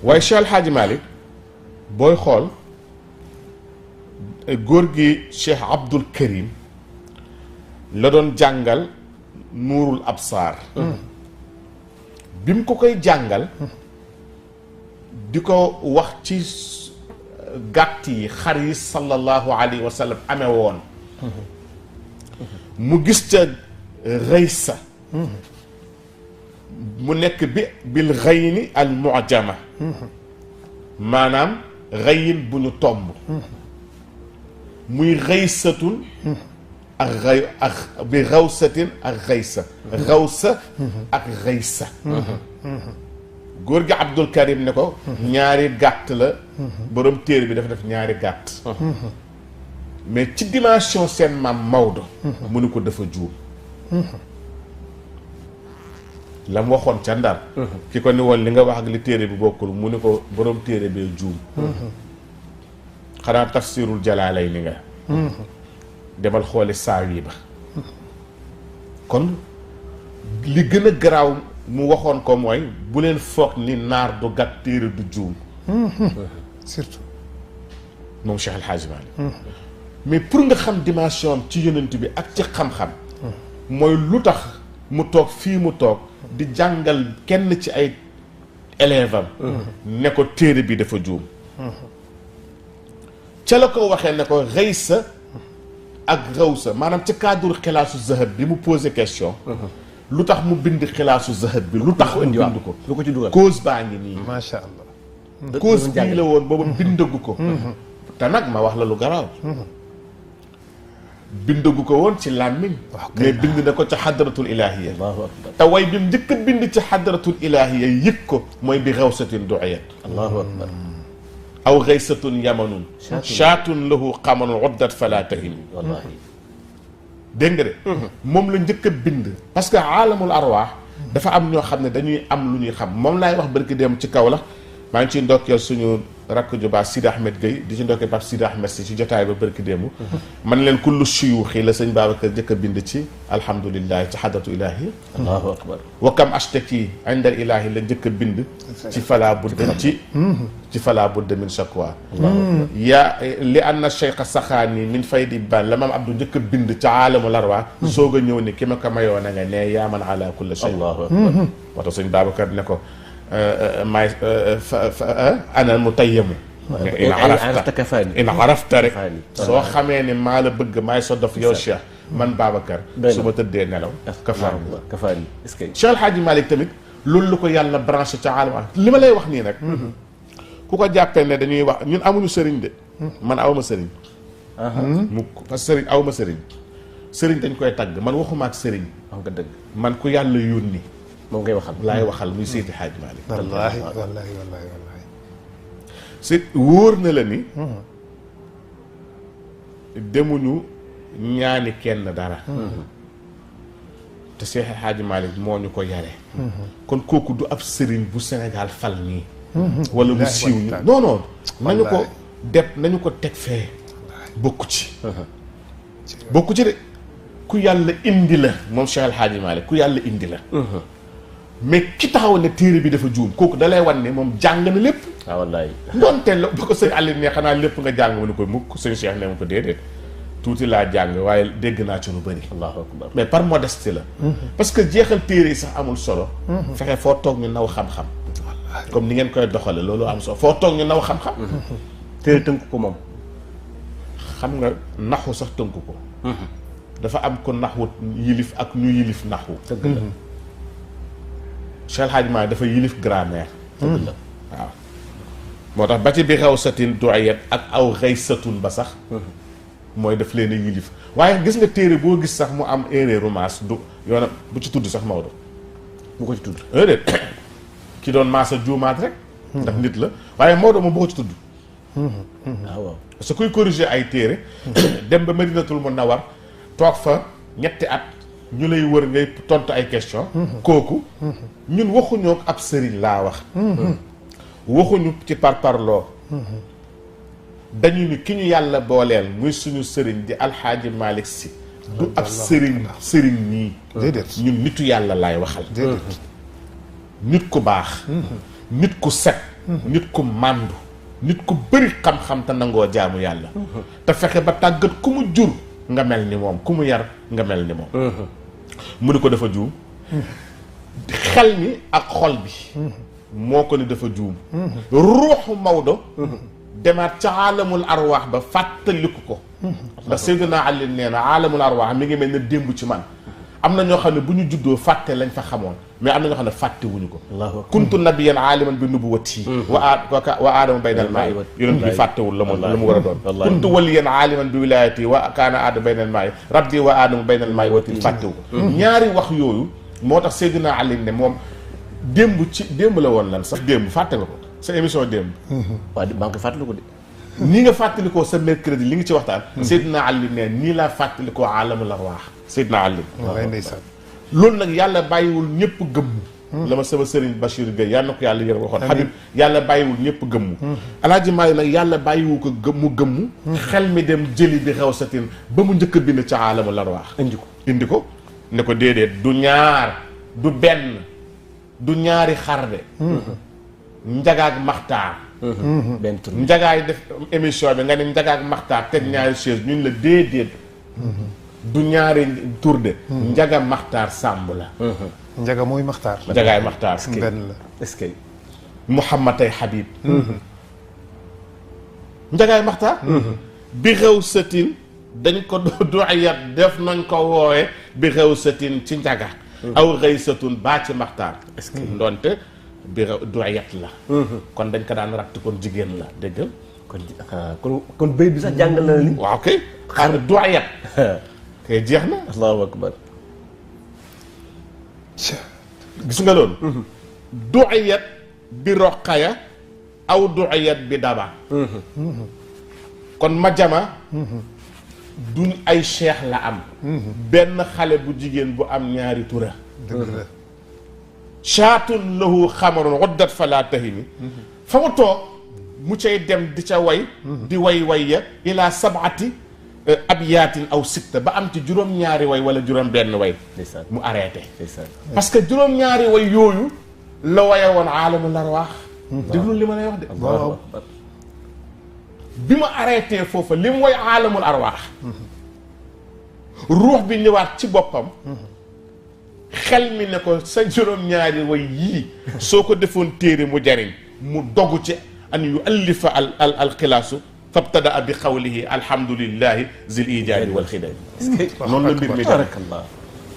waaye Cheikh El Hadj Malick booy xool góor gi Cheikh Abdul Karim la doon jàngal nuurul absaar bi mu ko koy jàngal di ko wax ci gàtt yi xar yi sallallahu alayhi wa sallam amee woon mu gis ca rëysa mu nekk bil xayni al mu'jama maanaam xayin bu ñu tomb muy xëysatun ak bi xawsatin ak xëysa xawsa ak xëysa góor gi Abdul Karim ne ko ñaari gàtt la borom téere bi dafa def ñaari gàtt mais ci dimension seen maam Maodo mu ni ko dafa juum la mu waxoon ca Ndar ki ko ni woon li nga wax ak li téere bi bokkul mu ni ko borom téere bee juum xanaa tafsirul jalaalay ni nga demal xooli saawi ba kon li gën a garaaw mu waxoon ko mooy bu leen foog ni naar du gàtt téere du juum surtout moom Cheikh El Hadj Malick mais pour nga xam dimension am ci yonent bi ak ci xam-xam mooy lu tax mu toog fii mu toog di jàngal kenn ci ay élève am ne ko téere bi dafa juum ca la ko waxee ne ko xëysa ak xawsa maanaam ci cadre xilaasu zahab bi mu posé question lu tax mu bind xilaasu zahab bi lu tax mu bind ko lu ko ci dugal cause baa ngi nii macha allah cause bii la woon booba bindagu ko te nag ma wax la lu garaaw bindagu ko woon ci làmmiñ mais bind na ko ca xadratul ilahiya allahu akbar te way bi mu njëkk a bind ci xadratul ilahiya yëg ko mooy bi xawsatin du'iyat allahu akbar aw xaysatun yamanun shaatun lahu qamanun uddat fala tahim wallahi dégg nga de moom la njëkk a bind parce que aalamul arwaax dafa am ñoo xam ne dañuy am lu ñuy xam moom laay wax barki dem ci kaw la maa ngi ciy ndokkeel suñu rakk ju baax Sidi Ahmed Gueye di ci ndokkeel Pape Sidi Ahmed si ci jotaay ba barki démb man leen kullu shuyuuxi la sëñ Babacar njëkk a bind ci alhamdulilah ci xadratu ilahi allahu akbar wa kam ashtaki inda al ilahi la njëkk a bind ci fala budda ci fala budda min shakwa yaa li anna cheikha saxaani min faydi ban la maam Abdou njëkk a bind ca aalamul arwaax soog a ñëw ni ki ma ko mayoon a nga ne yaa man ala kulli shay allahu akbar moo tax sëñ Babacar ne ko maay ana mu tayyamu in arafta kafaani in arafta rek soo xamee ne maa la bëgg maay sa dof yow Cheikh man Babacar su ma tëddee nelaw kafaani kafaani est-ce que Cheikh El Hadj Malick tamit loolu lu ko yàlla branché ca aalam li ma lay wax nii nag ku ko jàppee ne dañuy wax ñun amuñu sëriñ de man awma sëriñ mukk parce que sëriñ awma sëriñ sëriñ dañ koy tagg man waxuma ak sëriñ wax nga dëgg man ku yàlla yónni moom ngay waxal laay waxal muy Seydi Hadj Malick wallaahi wallaahi wallaahi wallaahi c'est wóor na la ni demuñu ñaani kenn dara te Seydi Hadj Malick moo ñu ko yare kon kooku du ab sëriñ bu Sénégal fal nii wala mu siiw ñu non non nañu ko nañu ko teg fee bokku ci bokku ci de ku yàlla indi la moom Cheikh El Hadj Malick ku yàlla indi la mais ki taxaw ne téere bi dafa juum kooku da lay wan ne moom jàng na lépp ah wallaay ndoonte la ba ko sëñ Aliou ne xanaa lépp nga jàng mu ne ko mukk sëñ Cheikh ne ma ko déedéet tuuti laa jàng waaye dégg naa ci lu bëri allahu akbar mais par modestie la parce que jeexal téere yi sax amul solo fexe foo toog ñu naw xam-xam comme ni ngeen koy doxale loolu am solo foo toog ñu naw xam-xam téere tënk ko moom xam nga naxu sax tënk ko dafa am ko naxu yilif ak ñu yilif naxu dëgg la Cheikh El Hadj Malick dafa yilif grammaire dëgg la waaw moo tax ba ci bi xaw satin doyet ak aw xëy satun ba sax mooy daf leen a yilif waaye gis nga téere boo gis sax mu am erreur maas du yoona bu ci tudd sax Maodo bu ko ci tudd déedéet ki doon maasa juumaat rek ndax nit la waaye Maodo moom bu ko ci tudd ah waaw parce que kuy corriger ay téere dem ba Madinatul Munawwar toog fa ñetti at ñu lay wër ngay tontu ay question kooku ñun waxuñoo ab sëriñ laa wax waxuñu ci parparloo dañu ni ki ñu yàlla booleel muy suñu sëriñ di alxaaji Malick Sy du ab sëriñ nii déedéet ñun nitu yàlla laay waxal déedéet nit ku baax nit ku set nit ku màndu nit ku bëri xam-xam te nangoo jaamu yàlla te fexe ba tàggat ku mu jur nga mel ni moom ku mu yar nga mel ni moom mu ni ko dafa juum xel mi ak xol bi moo ko ni dafa juum ruuxu Maodo demaat ca aalamul arwaax ba fàttaliku ko ndax Seydina Ali nee na aalamul arwaax mi ngi mel ne démb ci man am na ñoo xam ne bu ñu juddoo fàtte lañ fa xamoon mais am na ñoo xam ne fàtte wuñu ko kuntu nabiyan aaliman bi nubuwati wa aadama baynal maayi yonent bi fàttewul la mu war a doon kuntu waliyan aaliman bi wilayati wa kaana aadama baynal maayi rabbi wa aadama baynal maayi watin fàttewu ko ñaari wax yooyu moo tax Seydina Ali ne moom démb la woon lan sax démb fàtte nga ko sa émission démb waaw maa ngi koy fàttaliku de nii nga fàttalikoo sa mercredi li nga ci waxtaan Seydina Ali ne nii laa fàttalikoo aalamul arwaax Seydina Ali wallaay ndeysaan loolu nag yàlla bàyyiwul ñëpp gëmmu la ma sama sëriñ Bachir Gueye yàlla na ko yàlla yër waxoon Habib yàlla bàyyiwul ñëpp gëmmu Alaaji Maalik nag yàlla bàyyiwu ko gëmmu xel mi dem jëli bi xew satin ba mu njëkk a bind ca aalamul arwaax indi ko ne ko déedéet du ñaar du benn du ñaari xarde njagaak maxtaar benn tur njagaay def émission bi nga ne njagaak maxtaar teg ñaari chaise ñun la déedéet du ñaari tur de njaga maxtaar sàmb la njaga mooy maxtaar njagaay maxtaar benn la est-ce que Mouhamatay Habib njagaay maxtaar bi xew sëtin dañ ko doyat def nañ ko woowe bi xew sëtin ci njaga aw xëy sëtun baa ci maxtaar est-ce que ndoonte bi xew doyat la kon dañ ko daan ratt kon jigéen la déggal kon béy bi sax jàngal na li waaw kay xaar doyat kay jeex na allahu akbar gis nga loolu du'iyat bi roqaya aw du'iyat bi daba kon ma jama duñ ay cheikh la am benn xale bu jigéen bu am ñaari tura dëgg la shaatun lahu xamarun uddat fala tahimi fa mu toog mu cay dem di ca way di way ya ila sab'ati abyaatin aw sitta ba am ci juróom-ñaari way wala juróom-benn way mu arrêté parce que juróom-ñaari way yooyu la waye woon aalamul arwaax déglu li ma lay wax de waaw bi ma arrêté foofa li mu way aalamul arwaax ruux bi ñëwaat ci boppam xel mi ne ko sa juróom-ñaari way yii soo ko defoon téere mu jariñ mu dogu ci an yu allifa al xilaasu fabtada bi xawlihi alhamdulillahi zil ijaadi wal xidaay noonu la mbir mi barakallah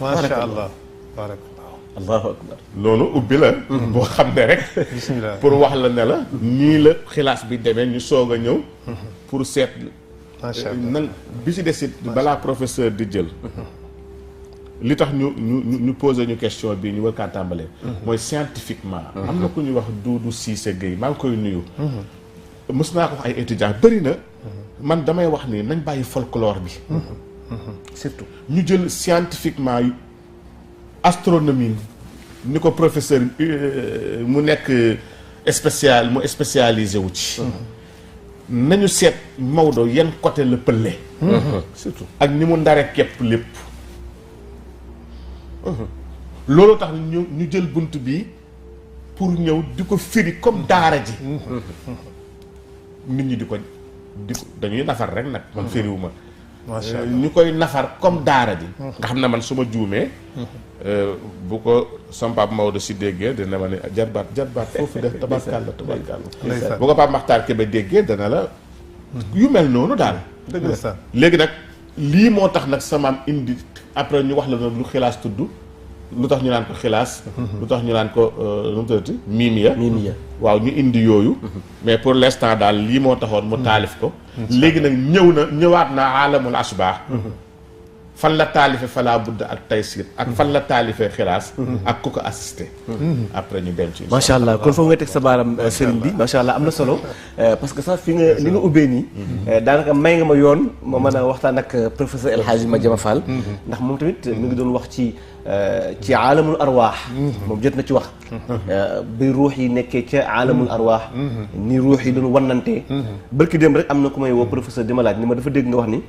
macha allah barakallah allahu akbar loolu ubbi la boo xam ne rek bismillah pour wax la ne la nii la xilaas bi demee ñu soog a ñëw pour seet macha allah nan bi ci des it balaa professeur di jël li tax ñu posé ñu question bii ñu war kaa tàmbalee mooy scientifiquement am na ku ñuy wax Doudou Cissé Gueye maa ngi koy nuyu mës naa ko wax ay étudiants bëri na man damay wax ni nañ bàyyi folklore bi surtout ñu jël scientifiquement astronomie ni ko professeur mu nekk spécialisé wu ci nañu seet Maodo yan côté la pëlle surtout ak ni mu ndare képp lépp loolu tax ñu jël bunt bi pour ñëw di ko firi comme daara ji nit ñi di ko dañuy nafar rek nag man firiwuma macha allah ñu koy nafar comme daara ji nga xam ne man su ma juumee bu ko sama Pape Maodo si déggee dina ma ne jarbaat foofu def tabarkàlla ndeysaan bu ko Pape Makhtar Kébé déggee dana la yu mel noonu daal dëgg la sax léegi nag lii moo tax nag samaam indi après ñu wax la nag lu xilaas tudd lu tax ñu naan ko xilaas lu tax ñu naan ko nu mu tuddati miimiya waaw ñu indi yooyu mais pour l'instant daal lii moo taxoon mu taalif ko léegi nag ñëwaat na alamul asbaax fan la taalife falaa budda ak taysir ak fan la taalife xilaas ak ku ko assisté après ñu dem ci macha allah kon foofu nga teg sa baaram sëriñ bi macha allah am na solo parce que sax fi nga li nga ubbee nii daanaka may nga ma yoon ma mën a waxtaan ak professeur El Hadji Madiama Fall ndax moom tamit mi ngi doon wax ci aalamul arwaax moom jot na ci wax bi ruux yi nekkee ca aalamul arwaax ni ruux yi doon wannantee bërki dem rek am na ku may woo professeur di ma laaj ni ma dafa dégg nga wax ni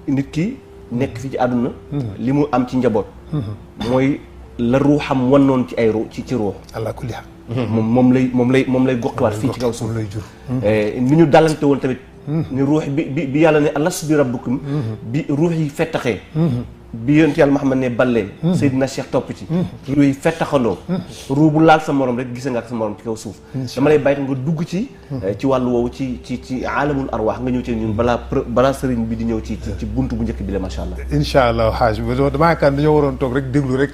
nit ki nekk fii ci àdduna li mu am ci njaboot mooy la ruuxam wannoon ci ay ruux ci ruux. allah kulli haal. moom lay goqiwaat fii ci kaw suuf. lay jur. ni ñu dalante woon tamit. ni ruux bi yàlla ne alastu bi rabbikum bi ruux yi fettaxee. bi yonent yàlla Muhammad ne balleen. Seydina Cheikh topp ci. ruux yi fettaxandoo. ruux bu laal sa morom rek gis nga ak sa morom ci kaw suuf. dama lay bàyyi nga dugg ci wàllu woowu ci aalamul arwaax nga ñëw ci ñun balaa sëriñ bi di ñëw ci buntu bu njëkk bi la macha allah. incha allah xaaj bi damaa yaakaar dañoo waroon toog rek déglu rek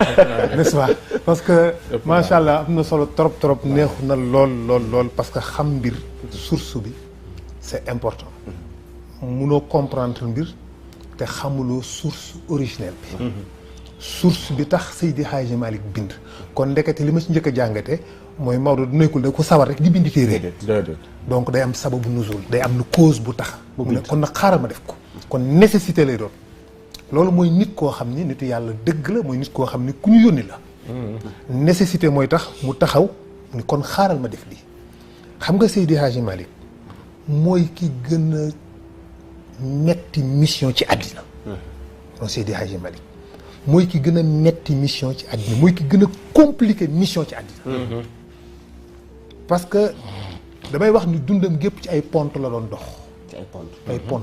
n'est-ce pas parce que macha allah am na solo trop neexu na lool parce que xam mbir source bi c'est important. munoo comprendre mbir te xamuloo source originelle bi. source bi tax Seydi Hadji Malick bind. kon ndekete li ma ci njëkk a jàngate mooy Maodo du nekkul da ko sawar rek di bind téere. donc day am sababu nuzul day am lu cause bu tax. mu ne kon nag xaaral ma def ko. kon nécessité lay doon. loolu mooy nit koo xam ni nitu yàlla dëgg la mooy nit koo xam ni ku ñu yónni la. nécessité mooy tax mu taxaw ni kon xaaral ma def lii. xam nga Seydi Hadji Malick mooy ki gën a metti mission ci àddina. moom Seydi Hadji Malick mooy ki gën a metti mission ci àddina mooy ki gën a compliqué mission ci àddina. parce que damay wax ni dundam gépp ci ay pont la doon dox. ci ay pont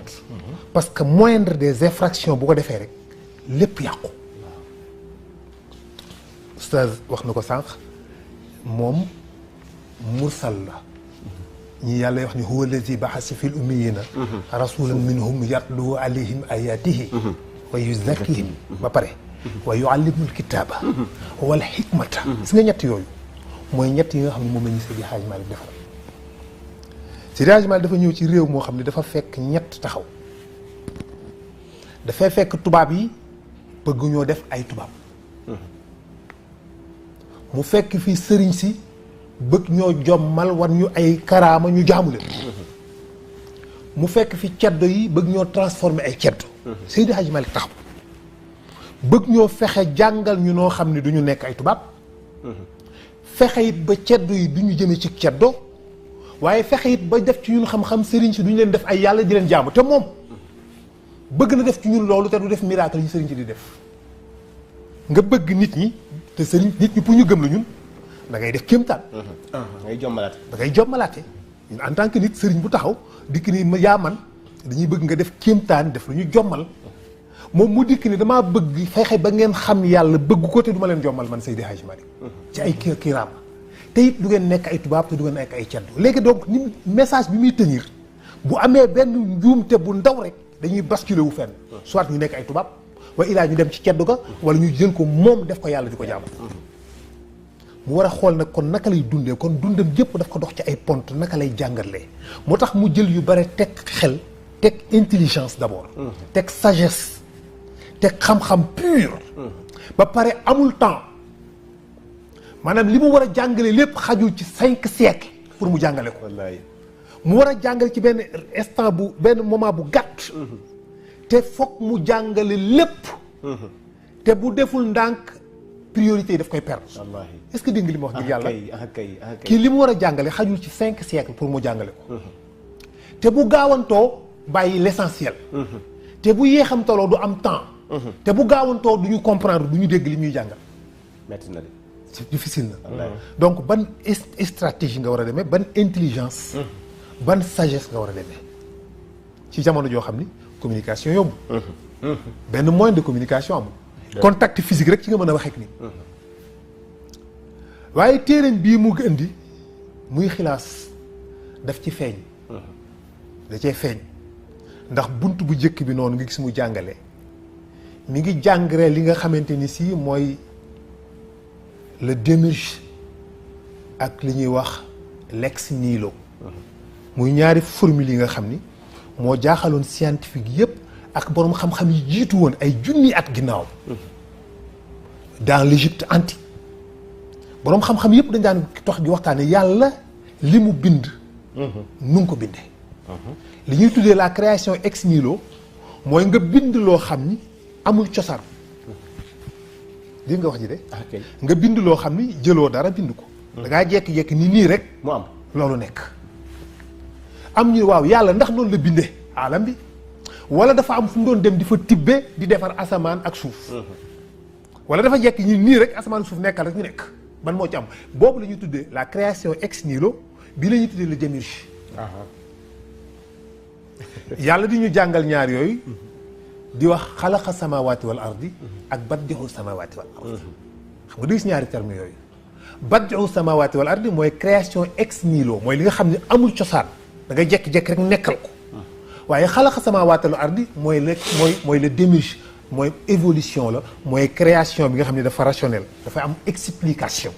parce que moindre des infractions bu ko defee rek lépp yàqu. Oustaz wax na ko sànq moom mursal la. ñi yàlla wax ni huwa allazi ba'asa fil ummiyina rasulan minhum yatlu alayhim ayatihi wa yuzakkihim ba pare wa yuallimul kitaba wal hikmata. gis nga ñett yooyu mooy ñett yi nga xam ne moom la ñu Seydi Hadji Malick defal. Seydi Hadji Malick dafa ñëw ci réew moo xam ne dafa fekk ñett taxaw. dafay fekk tubaab yi bëgg ñoo def ay tubaab. mu fekk fii sëriñ si bëgg ñoo jommal war ñu ay karaama ñu jaamu leen. mu fekk fi ceddo yi bëgg ñoo transformer ay ceddo. Seydi Hadji Malick taxaw bëgg ñoo fexe jàngal ñu noo xam ne du ñu nekk ay tubaab. fexe it ba ceddo yi du ñu jëme ci ceddo waaye fexe it ba def ci ñun xam-xam sëriñ si du ñu leen def ay yàlla di leen jaamu te moom bëgg na def ci ñun loolu te du def miracle yi sëriñ si di def. nga bëgg nit ñi te sëriñ nit ñi pour ñu gëm la ñun da ngay def kéemtaan. ngay jommalaate. da ngay jommalaate ñun en tant que nit sëriñ bu taxaw dikk ni yaa man dañuy bëgg nga def kéemtaan def lu ñu jommal moom mu dikk ni damaa bëgg fexe ba ngeen xam yàlla bëgg ko te du ma leen jommal man Seydi Hadji Malick ci ay kiiraam te it du ngeen nekk ay tubaab te du ngeen nekk ay ceddo. léegi donc ni message bi muy tenir bu amee benn njuumte bu ndaw rek dañuy basculer wu fenn soit ñu nekk ay tubaab wa ilaa ñu dem ci ceddo ga wala ñu jël ko moom def ko yàlla di ko jaamu. mu war a xool nag kon naka lay dundee kon dundam yëpp daf ko dox ci ay pont naka lay jàngalee moo tax mu jël yu bare teg xel teg intelligence d'abord. teg sagesse teg xam-xam pur. ba pare amul temps maanaam li mu war a jàngale lépp xajul ci 5 siècles pour mu jàngale ko. wallaay mu war a jàngale ci benn instant bu benn moment bu gàtt. te foog mu jàngale lépp. te bu deful ndànk priorité yi daf koy perdre. wallaahi est-ce que dégg nga li ma wax ngir yàlla kay kii li mu war a jàngale xajul ci 5 siècles pour mu jàngale ko. te bu gaawantoo bàyyi l'essentiel. te bu yéexamtaloo du am temps. te bu gaawantoo du ñu comprendre du ñu dégg li ñuy jàngal. metti na de. c'est difficile na. donc ban stratégie nga war a demee ban intelligence. ban sagesse nga war a demee. ci jamono joo xam ni communication yomb. benn moyen de communication amul. contact physique rek ci nga mën a waxee ak ni waaye téereem bii mu indi muy xilaas daf ci feeñ. da cee feeñ ndax bunt bu njëkk bi noonu nga gis mu jàngale mi ngi jàngale li nga xamante ni si mooy le démirge ak li ñuy wax l'ex nihilo muy ñaari formule yi nga xam ni moo jaaxaloon scientifique yépp ak boroom xam-xam yi jiitu woon ay junni at ginnaaw dans l'Égypte antique boroom xam-xam yépp dañ daan tox di waxtaane yàlla li mu bind nu ngi ko bindee li ñuy tuddee la création ex nihilo mooy nga bind loo xam ni amul cosaan dégg nga wax ji de nga bind loo xam ni jëloo dara bind ko da ngaa jekki-jekki ni nii rek mu am loolu nekk am ñu waaw yàlla ndax noonu la bindee alam bi wala dafa am fu mu doon dem di fa tibbe di defar asamaan ak suuf wala dafa jekk ñu nii rek asamaan suuf nekkal rek ñu nekk ban moo ci am boobu la ñuy tuddee la création ex nihilo bi la ñuy tuddee le démiurge. yàlla di ñu jàngal ñaar yooyu di wax xalaqa samawati wal ardi ak baddi'u samawati wal ardi xam nga di gis ñaari termes yooyu baddi'u samawati wal ardi mooy création ex nihilo mooy li nga xam ne amul cosaan da ngay jekki-jekki rek nekkal ko waaye xalaqa samawati wal ardi mooy le démiurge mooy évolution la mooy création bi nga xam ne dafa rationnel dafay am explication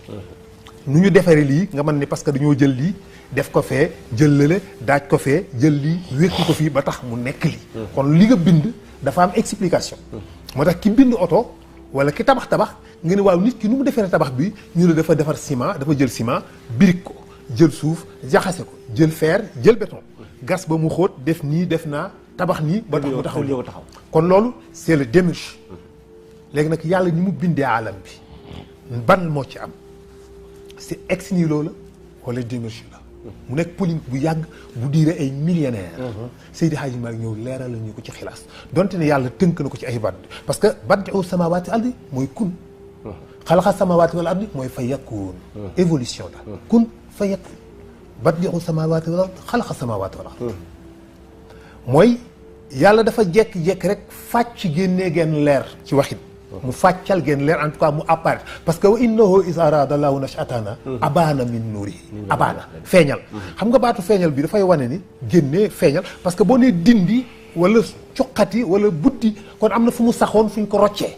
nu ñu defaree lii nga mën ni parce que dañoo jël lii def ko fee jël lële daaj ko fee jël lii wékku ko fii ba tax mu nekk lii kon li nga bind dafa am explication moo tax ki bind oto wala ki tabax nga ne waaw nit ki nu mu defaree tabax bi ñu ne dafa defar ciment dafa jël ciment birig ko jël suuf jaxase ko jël fer jël béton gas ba mu xóot def nii def naa tabax nii ba tax mu taxaw lii kon loolu c'est le démiurge léegi nag yàlla ni mu bindee alam bi ban moo ci am c'est ex nihilo la wala démiurge la mu nekk polémique bu yàgg bu diire ay millénaires Seydi Hadji Malick ñëw leeral la ñu ko ci xilaas donte ne yàlla tënk na ko ci ay baat parce que baddi'u samawati wal ardi mooy kun xalaqa samawati wal ardi mooy fa yakun évolution la kun fa yakun baddi'u samawati wal ardi xalaqa samawati wal ardi mooy yàlla dafa jekki-jekki rek fàcc génnee genn leer ci waxin mu fàccal genn leer en tout cas mu apparaître parce que wa innahu is arada lahu nashatana abaana min nuurihi abaana feeñal xam nga baatu feeñal bi dafay wane ni génnee feeñal parce que boo nee dindi wala cuqati wala buddi kon am na fu mu saxoon fu ñu ko roccee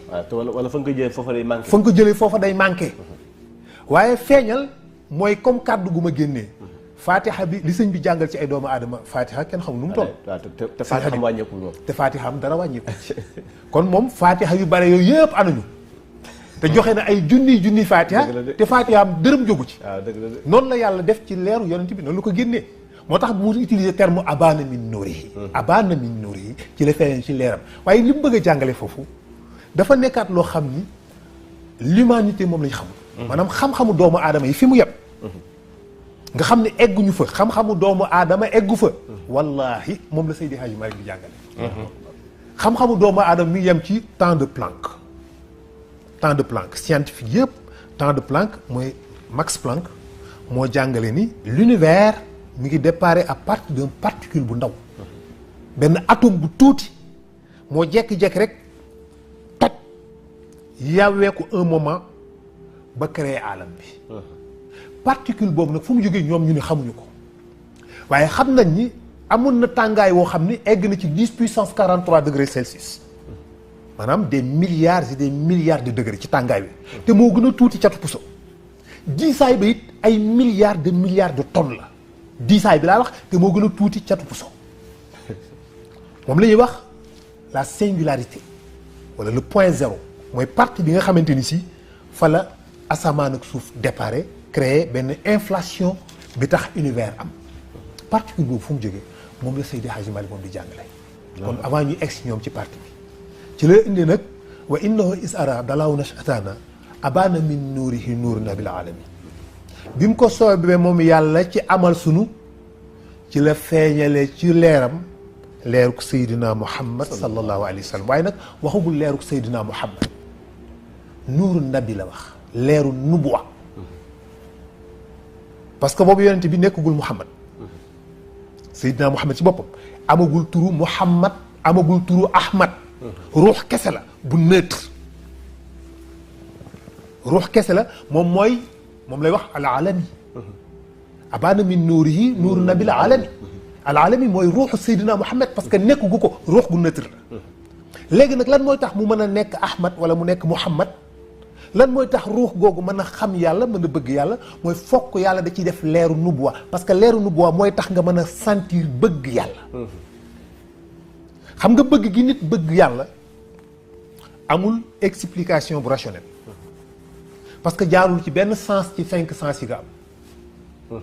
wala fa nga ko jëlee foofa day manqué fa nga ko jëlee foofa day manqué waaye feeñal mooy comme kàddu gu ma génnee Fatiha bi li sëñ bi jàngal ci ay doomu aadama Fatiha kenn xamul nu mu toll. te Fatiha am wàññeeku moom. te Fatiha am dara wàññeeku. kon moom Fatiha yu bare yooyu yëpp anañu. te joxe na ay junni Fatiha. te Fatiha am dërëm jógu ci. noonu la yàlla def ci leeru yonent bi noonu la ko génnee. moo tax mu utiliser terme abana min nuurihi. abana min nuurihi ci la feeñee ci leeram waaye li mu bëgg a jàngale foofu dafa nekkaat loo xam ni l'humanité moom lañ xamul. maanaam xam-xamu doomu aadama yi fi mu yem. nga xam ne egguñu fa xam-xamu doomu aadama eggu fa wallahi moom la Seydi Hadji Malick di jàngale xam-xamu doomu aadama mi yem ci temps de Planck scientifique yëpp temps de Planck mooy Max Planck moo jàngale ni l'univers mi ngi déparé à partir d'une particule bu ndaw benn atome bu tuuti moo jekki-jekki rek toj yawweeku un moment ba créer alam bi particule boobu nag fu mu jógee ñoom ñu ne xamuñu ko waaye xam nañ ni amoon na tàngaay woo xam ni egg na ci 10 puissance 43 degrés Celsius maanaam des milliards et des milliards de degrés ci tàngaay bi te moo gën a tuuti catu puso diisaay ba it ay milliards de tonnes la diisaay bi laa wax te moo gën a tuuti catu puso moom la ñuy wax la singularité wala le point zéro mooy partie bi nga xamante ni si fa la asamaan ak suuf déparé créer benn inflation bi tax univers am particule boobu fu mu jógee moom la Seydi Hadji Malick moom di jàngale kon avant ñu egg si ñoom ci partie bi ci la indi nag wa innahu is ara dalaw nashatana abana min nuurihi nuuru nabil alamin bi mu ko soobee moom yàlla ci amal sunu ci la feeñale ci leeram leeruk Seydina Muhammad sallallahu alayhi wa sallam waaye nag waxagul leeruk Seydina Muhammad nuuru nabi la wax leeru nubuwa parce que boobu yonent bi nekkagul Muhammad Seydina Muhammad ci boppam amagul turu Muhammad amagul turu Ahmad ruux kese la bu neutre ruux kese la moom lay wax al alami abana min nuurihi nuuru nabil alami al alami mooy ruuxu Seydina Muhammad parce que nekkagu ko ruux gu neutre la léegi nag lan mooy tax mu mën a nekk Ahmad wala mu nekk Muhammad lan mooy tax ruux googu mën a xam yàlla mën a bëgg yàlla mooy fokk yàlla da ciy def leeru nubuwa parce que leeru nubuwa mooy tax nga mën a sentir bëgg yàlla xam nga bëgg gi nit bëgg yàlla amul explication bu rationnelle parce que jaarul ci benn sens ci 5 sens yi nga am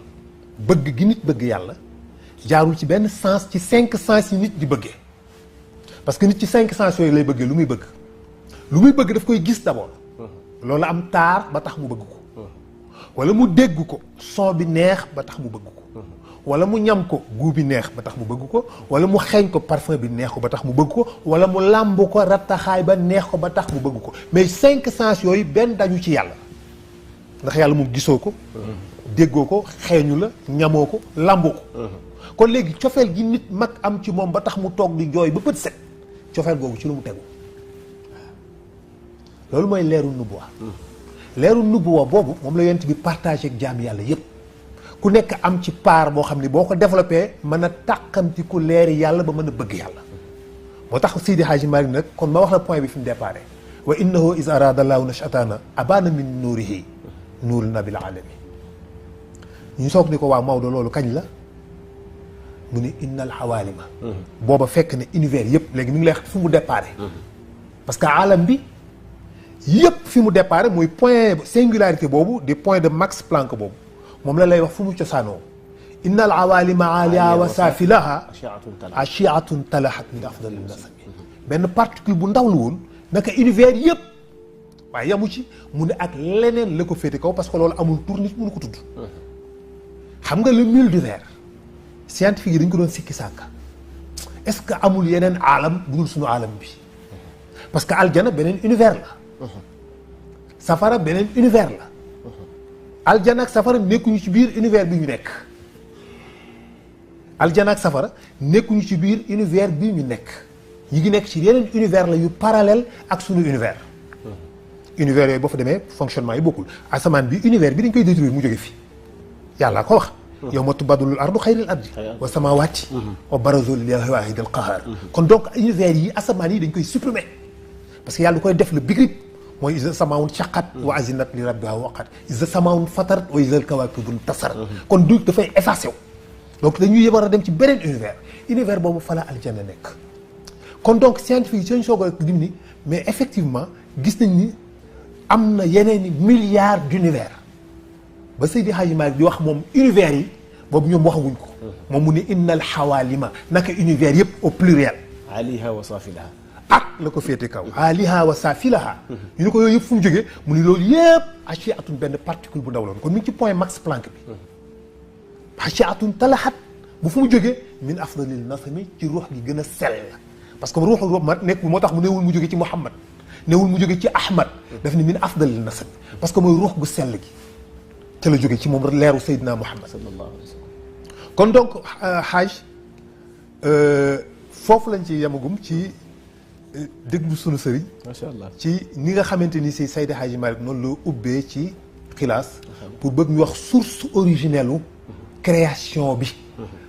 bëgg gi nit bëgg yàlla jaarul ci benn sens ci 5 sens yi nit di bëggee parce que nit ci 5 sens yooyu lay bëggee lu muy bëgg daf koy gis d'abord loolu am taar ba tax mu bëgg ko wala mu dégg ko son bi neex ba tax mu bëgg ko wala mu ñam ko goût bi neex ba tax mu bëgg ko wala mu xeeñ ko parfum bi neex ko ba tax mu bëgg ko wala mu làmb ko rattaxaay ba neex ko ba tax mu bëgg ko mais 5 sens yooyu benn dañu ci yàlla ndax yàlla moom gisoo ko déggoo ko xeeñu la ñamoo ko làmboo ko kon léegi cofeel gi nit mag am ci moom ba tax mu toog di jooy ba bët set cofeel googu ci lu mu tegu loolu mooy leeru nubuwa leeru nubuwa boobu moom la yonent bi partagé ak jaam yàlla yépp ku nekk am ci part boo xam ne boo ko développé mën a tàqamti ku leeri yàlla ba mën a bëgg yàlla moo tax Seydi Hadji Malick nag kon ma wax la point bi fi mu déparé wa innahu is arada allahu nashatana abana min nuurihi nuuru nabil alami ñu soog ni ko waa Maodo loolu kañ la mu ni innal xawaalima booba fekk ne univers yëpp léegi mi ngi lay wax fi mu déparé parce que alam bi yëpp fi mu déparé mooy point singularité boobu di point de Max Planck boobu moom la lay wax fu mu cosaanoo innal awaalima aliya wa saafilaha ashiatun talahat min afdalil nasami benn particule bu ndaw la woon naka univers yëpp waaye yamu ci mu ne ak leneen la ko féete kaw parce que loolu amul tur nit mënu ko tudd xam nga le multivers scientifique yi dañ ko doon sikki sàkka est-ce que amul yeneen aalam bu dul suñu aalam bi parce que aljana beneen univers la safara beneen univers la aljana ak safara nekkuñu ci biir univers bi ñu nekk aljana ak safara nekkuñu ci biir univers bi ñu nekk ñu ngi nekk ci yeneen univers la yu parallèle ak suñu univers univers yooyu boo fa demee fonctionnement yi bokkul asamaan bi univers bi dañ koy détruire mu jóge fi yàlla ko wax yawma tubaddalul ardu xayril ardi wa samaawaati wa barazu lillahi waahidil qahhaar kon donc univers yi asamaan yi dañ koy supprimer parce que yàlla du koy def le bigrib mooy isa samaawun shaqat wa azinat li rabbiha waqat isa samaawun fatarat wa isal kawaakibu intasarat kon du dafay effacé wu donc dañuy war a dem ci beneen univers boobu fa la aljanna nekk kon donc scientifique yi seen soog a dim ni mais effectivement gis nañ ni am na yeneen i milliards d'univers ba Seydi Hadji Malick di wax moom univers yi boobu ñoom waxaguñ ko moom mu ne innal xawaalima naka univers yëpp au pluriel aliha wa safilaha ak la ko féete kaw aliha wa safilaha ñu ne ko yooyu yëpp fu mu jógee mu ni loolu yëpp ashiatun benn particule bu ndaw loon kon mi ngi ci point Max Planck bi ashiatun talahat bu fu mu jógee min afdalil nasami ci ruux gi gën a sell parce que ruuxu mat nekk moo tax mu newul mu jóge ci Muhammad newul mu jóge ci Ahmad daf ni min afdalil nasami parce que mooy ruux gu sell gi te la jóge ci moom leeru Seydina Muhammad sallallahu alayhi wa sallam kon donc xaaj foofu lañ ci yemagum ci déglu sunu sëriñ macha allah ci ni nga xamante ni si Seydi Hadji Malick noonu la ubbee ci xilaas pour bëgg ñu wax source originelle u création bi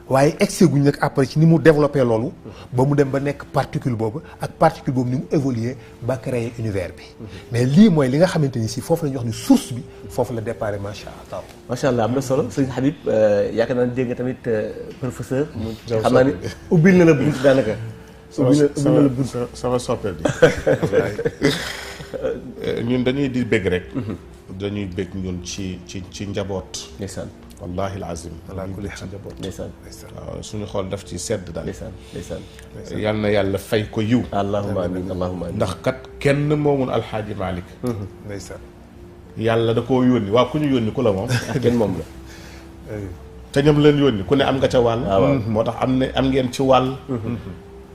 waaye excès guñ nag après ci ni mu développé loolu ba mu dem ba nekk particule boobu ak particule boobu ni mu évolué ba créer univers bi mais lii mooy li nga xamante ni si foofu la ñuy wax ni source bi foofu la déparé macha allah. macha allah am na solo sëñ Habib yaakaar naa ne dégg nga tamit professeur. xam naa ne ubbil na la bunt daanaka. ubbil na la bunt sama soppeel bi ñun dañuy di bëgg rek. dañuy bëgg ñun ci njaboot. ndeysaan. wallahi alazim ala kulli xaal ndeysaan waaw suñu xool daf ci sedd daal ndeysaan yal na yàlla fay ko yiw allahumma amin allahumma amin ndax kat kenn moomul alxaaji Malick ndeysaan yàlla da koo yónni waaw ku ñu yónni ku la moom kenn moom la te ñoom leen yónni ku ne am nga ca wàll moo tax am ngeen ci wàll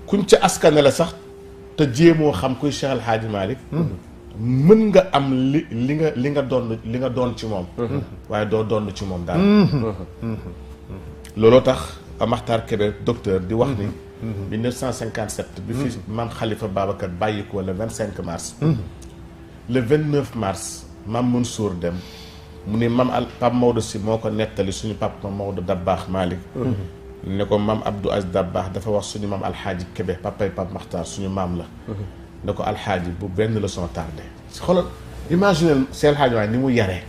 kuñ ca askane la sax te jéemoo xam kuy Cheikh alxaaji Malick mën nga am li nga doon ci moom waaye doo doon ci moom daal looloo tax Makhtar Kébé docteur di wax ni 1957 bi fi maam Khalifa Babacar bàyyi ko le 25 mars le 29 mars maam Mansour dem mu ne maam Pape Maodo si moo ko nettali suñu Pape Maodo Dabakh Malick ne ko maam Abdou Aziz Dabakh dafa wax suñu maam alxaaji Kébé papay Pape Makhtar suñu maam la ne ko alxaaji bu benn leçon tardé xoolal imagine seen alxaaji waaye ni mu yaree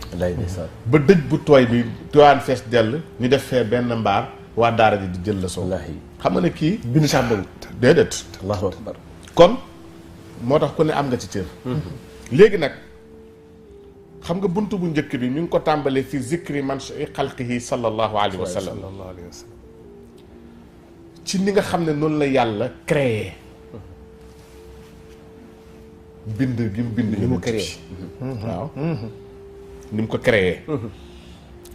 ba dëj bu tooy bi tuwaan fees dell ñu def fee benn mbaar waa daara ji di jël leçon xam nga ne kii bind sax bëgg déedéet allahu akbar kon moo tax ku ne am nga ci cër léegi nag xam nga buntu bu njëkk bi ñu ngi ko tàmbalee fi zikri man xalqihi sallallahu alayhi wa sallam ci ni nga xam ne noonu la yàlla créé bind gi mu bind ni mu créé waaw ni mu ko créé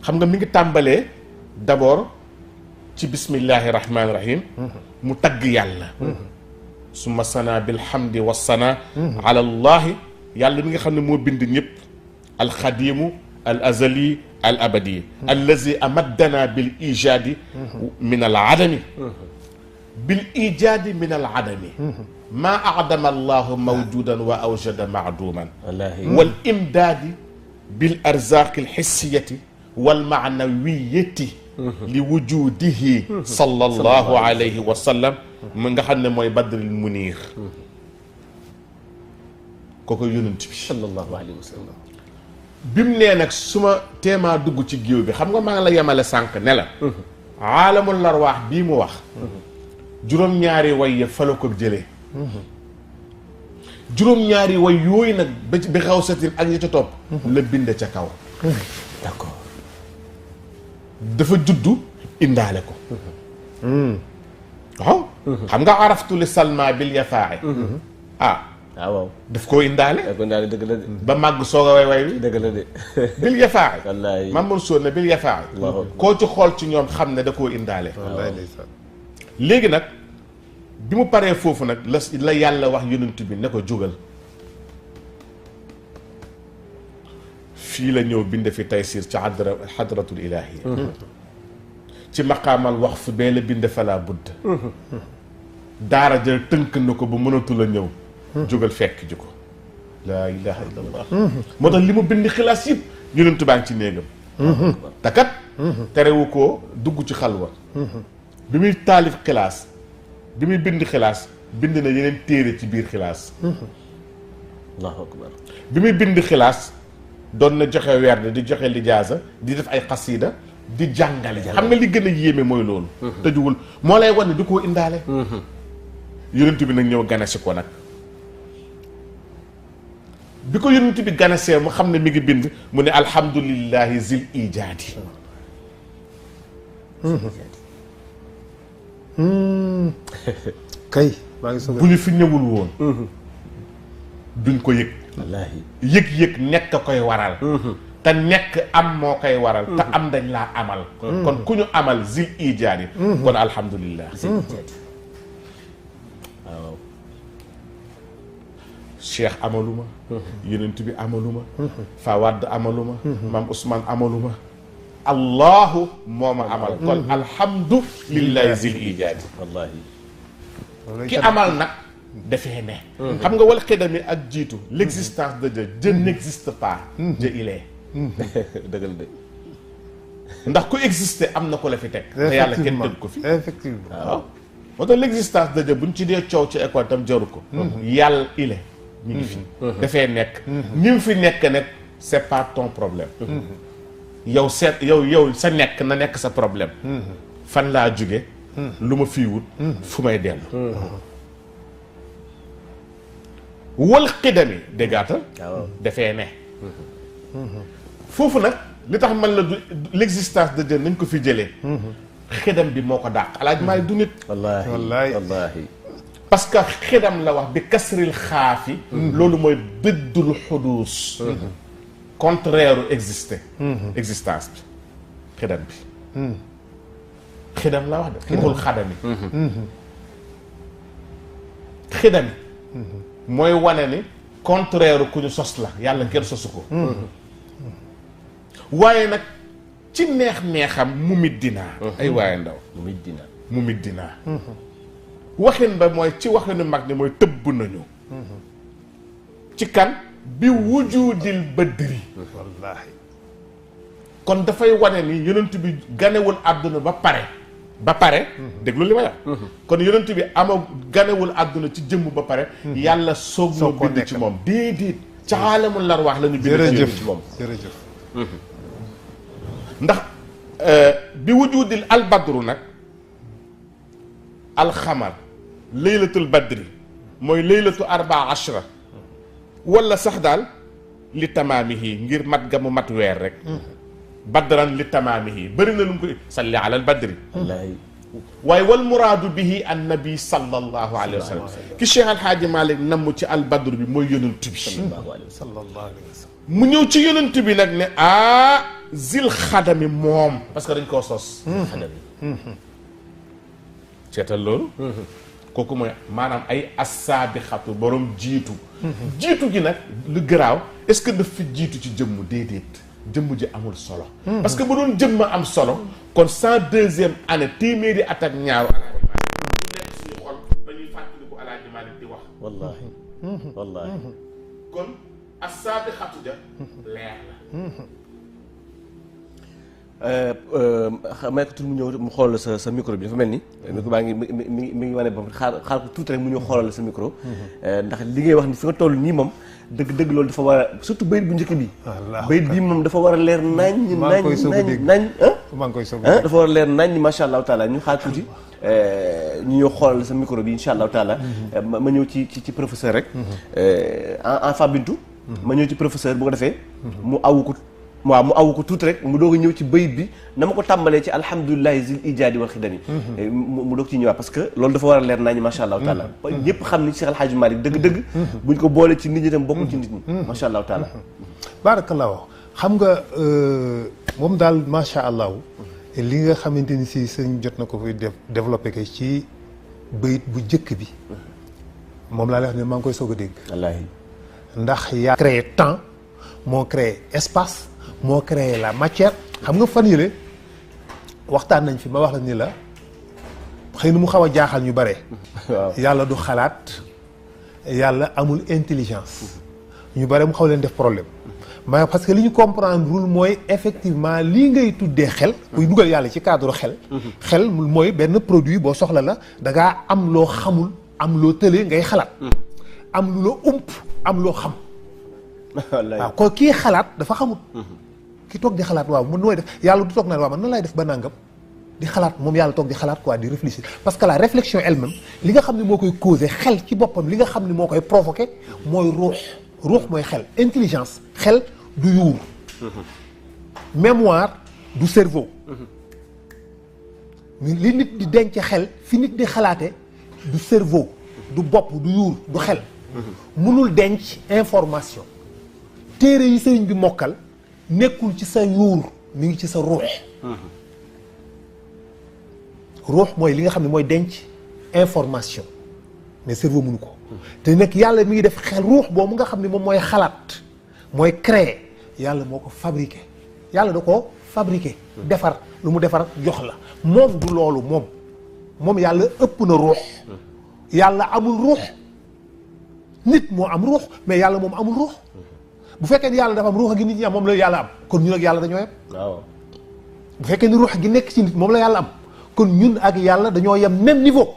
xam nga mi ngi tàmbalee d'abord ci bismillahi rahmaani rahim mu tagg yàlla summa sana bilhamdi wassana ala allahi yàlla mi nga xam ne moo bind ñëpp alxadimu al azali al abadi allazi amaddana bil ijaadi min al adami bil ijaadi min al adami maa adama allahu mawjudan wa awjada maaduman wal imdaadi bil arzaqi alxissiyati wal maanawiyati li wujudihi sallallahu alayhi wa sallam mu nga xam ne mooy badril munir kooku yonent bi sallallahu alayhi wa sallam bi mu nee nag su ma teemaa dugg ci géew bi xam nga maa ngi la yemale sànq ne la aalamul larwaax bii mu wax juróom-ñaari way ya fa la ko jëlee juróom-ñaari way yooyu nag bi xaw satin ak ya ca topp la bind ca kaw d'accord dafa juddu indaale ko waaw xam nga araftu li salma bil yafaa'i waaw daf koo indaale kon daal dëgg la de ba màgg soog a way way wi dëgg la de bil yafaa'i wallaay Mamour Sow ne bil yafaa'i koo ci xool ci ñoom xam ne da koo indaale léegi nag bi mu paree foofu nag la yàlla wax yonent bi ne ko jógal fii la ñëw bind fi taysir ci xadratul ilaahiya ci maqaamal wax fu bee la bind falaa budd daara jël tënk na ko ba mënatul a ñëw jógal fekk ji ko laa ilaha illa allah moo tax li mu bind xilaas yëpp yonent baa ngi ci néegam te kat terewu ko dugg ci xalwa bi muy taalif xilaas bi muy bind xilaas bind na yeneen téere ci biir xilaas allahu akbar bi muy bind xilaas doon na joxe werd di joxe lijaasa di def ay xasida di jàngale xam nga li gën a yéeme mooy loolu tëjuwul moo lay wan ne du koo indaale yonent bi nag ñëw ganesi ko nag bi ko yonent bi ganesee mu xam ne mi ngi bind mu ne alhamdulillahi zil ijaadi kay maa ngi bu ñu fi ñëwul woon duñ ko yëg wallaahi yëg-yëg nekk koy waral te nekk am moo koy waral te am dañ laa amal kon ku ñu amal zil ijaadi kon alhamdulillah waaw cheikh amaluma yonent bi amaluma Fawad amaluma maam Ousmane amaluma allahu moo ma amal kon alhamdulillahi zil ijaadi wallaahi ki amal nag dafee ne xam nga wal xidami ak jiitu l'existence de Dieu Dieu n'existe pas Dieu il est dëgg la de ndax ku exister am na ko la fi teg te yàlla kenn teg ko fi effectivement waaw moo tax l'existence de Dieu buñ ci dee coow ci école tam jaru ko yàlla il est mi ngi fi dafee nekk ni mu fi nekk nag c'est pas ton problème yow seet yow sa nekk na nekk sa problème fan laa jóge lu ma fii wut fu may dellu wal xidami déggaatal dafee ne foofu nag li tax man la du l'existence de Dieu nañ ko fi jëlee xidam bi moo ko dàq alaaj maay du nit wallaahi wallaahi wallaahi parce que xidam la wax bi kasril xaafi loolu mooy dëddul xuduus contraire exister existence bi xidam bi xidam la wax de waxul xadami xidami mooy wane ni contraire ku ñu sos la yàlla kenn sosu ko waaye nag ci neex-neexam mu mit dinaa ay waaye ndaw mu mit dinaa waxin ba mooy ci waxinu mag ni mooy tëbb nañu ci kan bi wujudil badri wallaahi kon dafay wane ni yonent bi ganewul àdduna ba pare déglu li ma wax kon yonent bi ganewul àdduna ci jëmm ba pare yàlla soog na bind ci moom déedéet ca aalamul larwaax la ñu bind ci moom jërëjëf ndax bi wujudil albadru nag alxamar laylatul badri mooy laylatu 14 wala sax daal li tamaamihi ngir mat ga mu mat weer rek badran li tamaamihi bëri na lu mu ko salli ala al badri wallaahi waaye wal muraadu bihi annabi sallallahu alayhi wa sallam ki Cheikh Alhaaji Malick namm ci al badru bi mooy yonent bi sallallahu alayhi wa sallam mu ñëw ci yonent bi nag ne zil xadami moom parce que dañ koo sos xadami seetal loolu kooku mooy maanaam ay assaabixatu borom jiitu jiitu gi nag lu garaaw est-ce que daf fi jiitu ci jëmm déedéet jëmm ji amul solo parce que bu doon jëmm am solo kon 102e année téeméeri at ak ñaaru Alaaji Maalik ñu nekk suñu xol dañuy fàttaliku Alaaji Maalik di wax wallaahi kon assaabixatu ja leer la may ko tur mu ñëw mu xoolal sa micro bi dafa mel ni micro baa ngi mi ngi wane ba xaar ko tuuti rek mu ñëw xoolal sa micro ndax li ngay wax ni fi nga toll nii moom dëgg loolu dafa war a surtout bayit bu njëkk bi bayit bii moom dafa war a leer nañ maa ngi koy soog dafa war a leer nañ masha allahu taala ñu xaar tuuti ñu ñëw xoolal sa micro bi insha allahu taala ma ñëw ci professeur rek en Fabintu ma ñëw ci professeur bu ko defee mu awu ko tuuti rek mu doog a ñëw ci bayit bi na ma ko tàmbalee ci alhamdulilahi zil ijaadi wal xidami mu doog ci ñëwaat parce que loolu dafa war a leer nañu masha allahu taala ñëpp xam ni Cheikh El Hadji Malick dëgg-dëgg buñ ko boole ci nit ñi tam bokkul ci nit ñi masha allahu taala barakallahu xam nga moom daal masha allahu li nga xamante ni si sëñ jot na ko fi développé ko ci bayit bu jëkk bi moom laa lay wax ne maa ngi koy soog a dégg wallaahi ndax yaa créé temps moo créé espace moo créé la matière xam nga fan yële waxtaan nañ fi ma wax la ni la xëy na mu xaw a jaaxal ñu bare waaw yàlla du xalaat yàlla amul intelligence ñu bare mu xaw leen def problème mais parce que li ñu comprendre rul mooy effectivement lii ngay tuddee xel buy dugal yàlla ci cadre xel mooy benn produit boo soxla la da ngaa am loo xamul am loo tëlee ngay xalaat am lu la ump am loo xam waaw kon kii xalaat dafa xamul ki toog di xalaat waaw mën nooy def yàlla du toog naan waaw man nan laay def ba nangam di xalaat moom yàlla toog di xalaat quoi di réfléchir parce que la réflexion elle-même li nga xam ne moo koy causé xel ci boppam li nga xam ne moo koy provoqué mooy ruux mooy xel intelligence xel du yuur mémoire du cerveau li nit di denc xel fi nit di xalaate du cerveau du bopp du yuur du xel mënul denc information téere yi sëriñ bi mokkal nekkul ci sa yuur mi ngi ci sa ruux ruux mooy li nga xam ne mooy denc information mais cerveau mënu ko te nag yàlla mi ngi def xel ruux boobu nga xam ne moom mooy xalaat mooy créer yàlla moo ko fabriqué yàlla da ko fabriqué defar lu mu defar jox la moom du loolu moom yàlla ëpp na ruux yàlla amul ruux nit moo am ruux mais yàlla moom amul ruux bu fekkee ni yàlla dafa am ruux gi nit ñi am moom la yàlla am kon ñun ak yàlla dañoo yem waaw bu fekkee ni ruux gi nekk ci nit moom la yàlla am kon ñun ak yàlla dañoo yem même niveau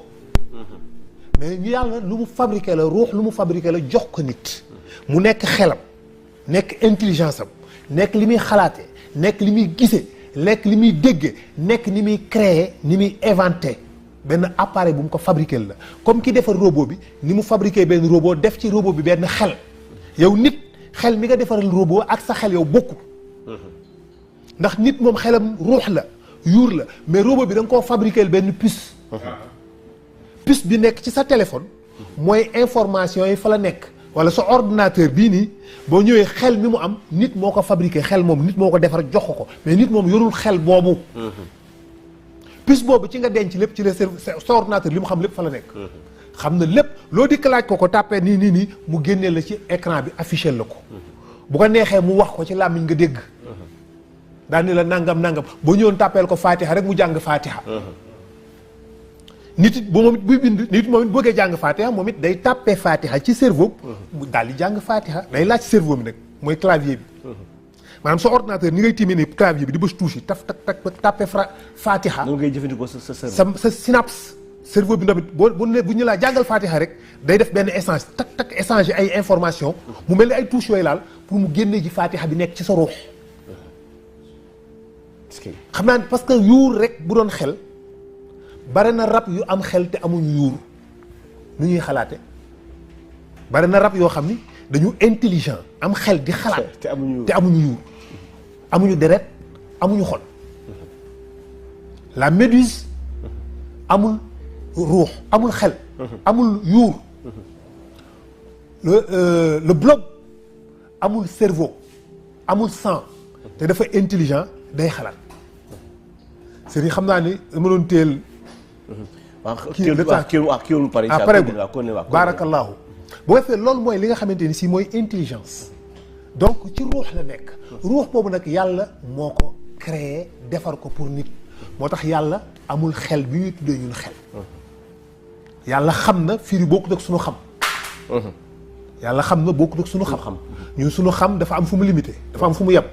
mais ñu yàlla lu mu fabriqué la ruux lu mu fabriqué la jox ko nit mu nekk xelam nekk intelligence am nekk li muy xalaatee nekk li muy gisee nekk li muy déggee nekk ni muy créer ni muy inventé benn appareil bu mu ko fabriqué la comme ki defar robot bi ni mu fabriqué benn robot def ci robot bi benn xel yow nit xel mi nga defaral robot ak sa xel yow bokkul ndax nit moom xelam ruux la yuur la mais robot bi da nga koo fabriqué benn puce puce bi nekk ci sa téléphone mooy information yi fa la nekk wala sa ordinateur bii nii boo ñëwee xel mi mu am nit moo ko fabriqué xel moom nit moo ko defar jox ko mais nit moom yorul xel boobu puce boobu ci nga denc lépp ci la sa ordinateur li mu xam lépp fa la nekk xam na lépp loo dikk laaj ko tàppee nii mu génnee la ci écran bi affiché la ko bu ko neexee mu wax ko ci làmmiñ nga dégg daal ni la nangam boo ñëwoon tàppeel ko Fatiha rek mu jàng Fatiha nit it bu moom it buy bind nit moom it bëggee jàng Fatiha moom it day tàppee Fatiha ci cerveau mu daal di jàng Fatiha day laaj cerveau bi nag mooy clavier bi maanaam sa ordinateur ni ngay tiimee ni clavier bi di bës touche yi taf tàppee Fatiha noonu ngay jëfandikoo sa sa synapse cerveau bi tamit bu ñu laa jàngal Fatiha rek day def benn échange tak échange ay information mu mel ni ay touche yooyu laal pour mu génnee ji Fatiha bi nekk ci sa ruux xam naa parce que yuur rek bu doon xel bare na rab yu am xel te amuñu yuur nu ñuy xalaate bare na rab yoo xam ni dañu intelligent am xel di xalaat te amuñu yuur amuñu deret amuñu xol la méduse amul ruux amul xel amul yuur le blob amul cerveau amul sang te dafa intelligent day xalaat sëriñ xam naa ni dama doon teel waaw kii le temps kii lu pare ah pare bu waaw baarakallaahu boo defee loolu mooy li nga xamante ni si mooy intelligence donc ci ruux la nekk ruux boobu nag yàlla moo ko créé defar ko pour nit moo tax yàlla amul xel bi ñuy tuddee ñun xel yàlla xam na firi bokkut ak suñu xam yàlla xam na bokkut ak suñu xam ñun suñu xam dafa am fu mu limité dafa am fu mu yem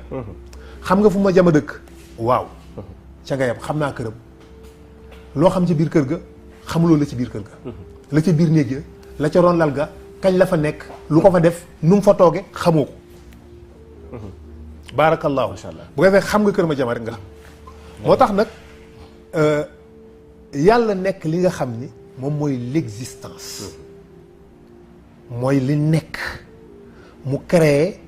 xam nga fu ma jama dëkk waaw ca nga yem xam naa këram loo xam ci biir kër ga xamuloo la ci biir kër ga la ca biir néeg ya la ca ron lal ga kañ la fa nekk lu ko fa def nu mu fa tooge xamoo ko baarakallaahu macha allah bu ko defee xam nga kër ma jama rek nga xam moo tax nag yàlla nekk li nga xam ni moom mooy l'existence mooy li nekk mu créé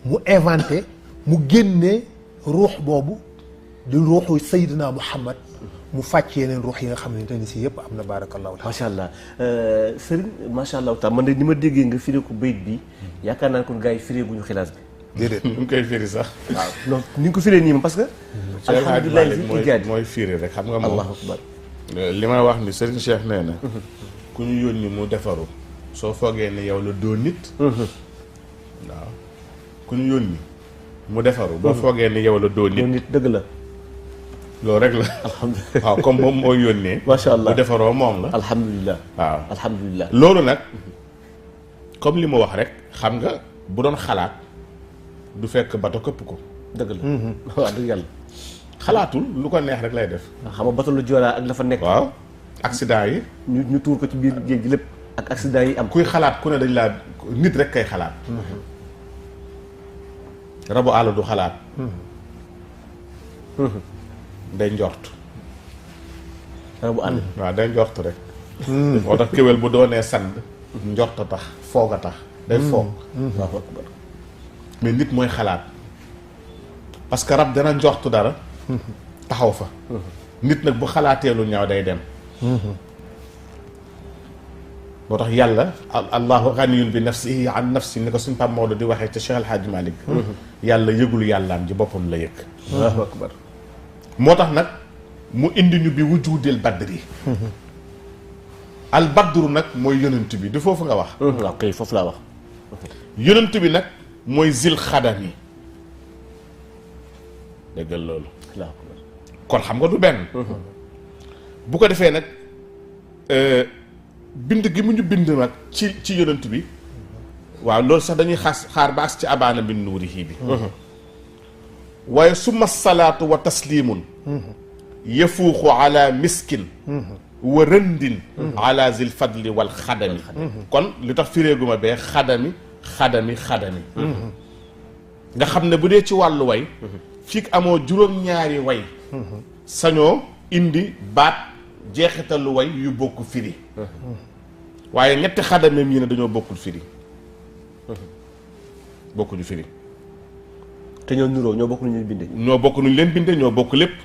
mu inventé mu génnee ruux boobu di ruuxu Seydina Muhammad mu fàcc yeneen ruux yi nga xam ne ni si yëpp am na barakallahu macha allah Serigne macha allah taala man de ni ma déggee nga firee ko bayit bi yaakaar naa kon gars yi firee guñu xilaas bi. déedéet ñu ngi koy firi sax. waaw non ni nga ko firee nii moom parce que. alhamdulilah mooy firi rek xam nga moom. allahu akbar li may wax ni Serigne Cheikh nee na. ku ñu yónni mu defaru soo foogee ne yow la doo nit. waaw ku ñu yónni mu defaru. boo foogee ne yow la doo nit. dëgg la. loolu rek la. alhamdulilah waaw comme moom moo yónnee. macha allah bu defaroo moom la. alhamdulilah waaw alhamdulilah. loolu nag comme li ma wax rek xam nga bu doon xalaat du fekk bato këpp ko. dëgg la. waaw dëgg yàlla. xalaatul lu ko neex rek lay def. xam nga bato lu Joola ak dafa nekk. waaw accident yi. ñu tuur ko ci biir géej gi lépp. ak accident yi am. kuy xalaat ku ne dañ laa nit rek kay xalaat. rabu àll du xalaat. day njort. rabu àll. waaw day njort rek. moo tax kéwél bu doonee sand. njort a tax foog a tax. day foog. Allahu akbar. mais nit mooy xalaat. parce que rab dana njort dara. taxaw fa. nit nag bu xalaatee lu ñaaw day dem. moo tax yàlla allahu ganiyun bi nafsihi an nafsi ni ko suñ Pape Maodo di waxee ca Cheikh El Hadj Malick. yàlla yëgul yàllaam ji boppam la yëg. Allahu akbar. moo tax nag mu indi ñu bi wujudil badri. al badru nag mooy yonent bi du foofu nga wax. waaw kay foofu laa wax. yonent bi nag mooy zil xadami. déggal loolu. kon xam nga du benn. bu ko defee nag bind gi mu ñu bind nag ci yonent bi. waaw loolu sax dañuy xaar ba as ci abaana bin nuurihi bi. waaye summa salaatu wa taslimun. yafuuxu ala miskin. wa rëndin. ala zil fadli wal xadami. kon li tax fireeguma bee xadami. nga xam ne bu dee ci wàllu way. fii amoo juróom-ñaari way. sañoo indi baat jeexitalu way yu bokk firi. waaye ñetti xadameem yi ne dañoo bokkul firi. bokkuñu firi. te ñoo nuroo ñoo bokk nu ñuy bindee. ñoo bokk nu ñu leen bindee ñoo bokk lépp.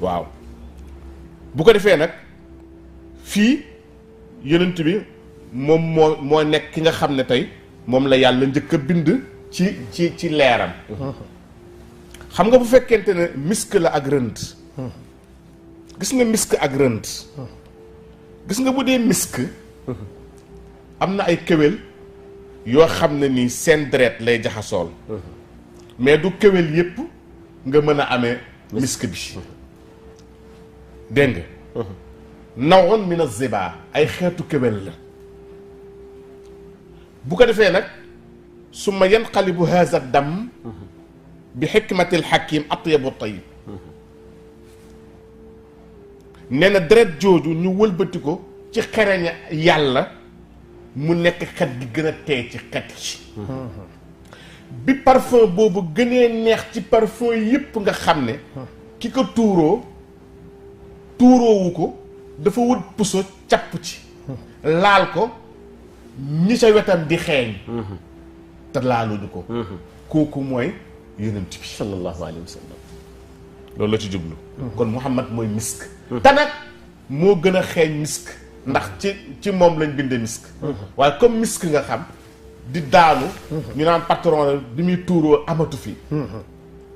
waaw bu ko defee nag fii yonent bi moom moo nekk ki nga xam ne tey moom la yàlla njëkk a bind ci leeram. xam nga bu fekkente ne misk la ak rënd. gis nga misk ak rënd. gis nga bu dee misk. am na ay kéwél yoo xam ne nii seen deret lay jaxasool. mais du kéwél yépp nga mën a amee misk bi. dégg nga. nawoon min az-ziba ay xeetu kéwél la. bu ko defee nag summa yanqalibu haza dam bi xikmatil xakim atyabu tayyib. nee na deret jooju ñu wëlbati ko ci xereñ yàlla mu nekk xet gi gën a tee ci xet ci. bi parfum boobu gënee neex ci parfum yépp nga xam ne ki ko tuuroowu ko dafa wut puso capp ci laal ko ñi sa wetam di xeeñ te laaluñu ko kooku mooy yonent bi sallallahu alayhi wa sallam. loolu la ci jublu kon Muhammad mooy misk te nag moo gën a xeeñ misk ndax ci moom lañ bindee misk waaye comme misk nga xam di daanu ñu naan patron la di muy tuuroo amatu fi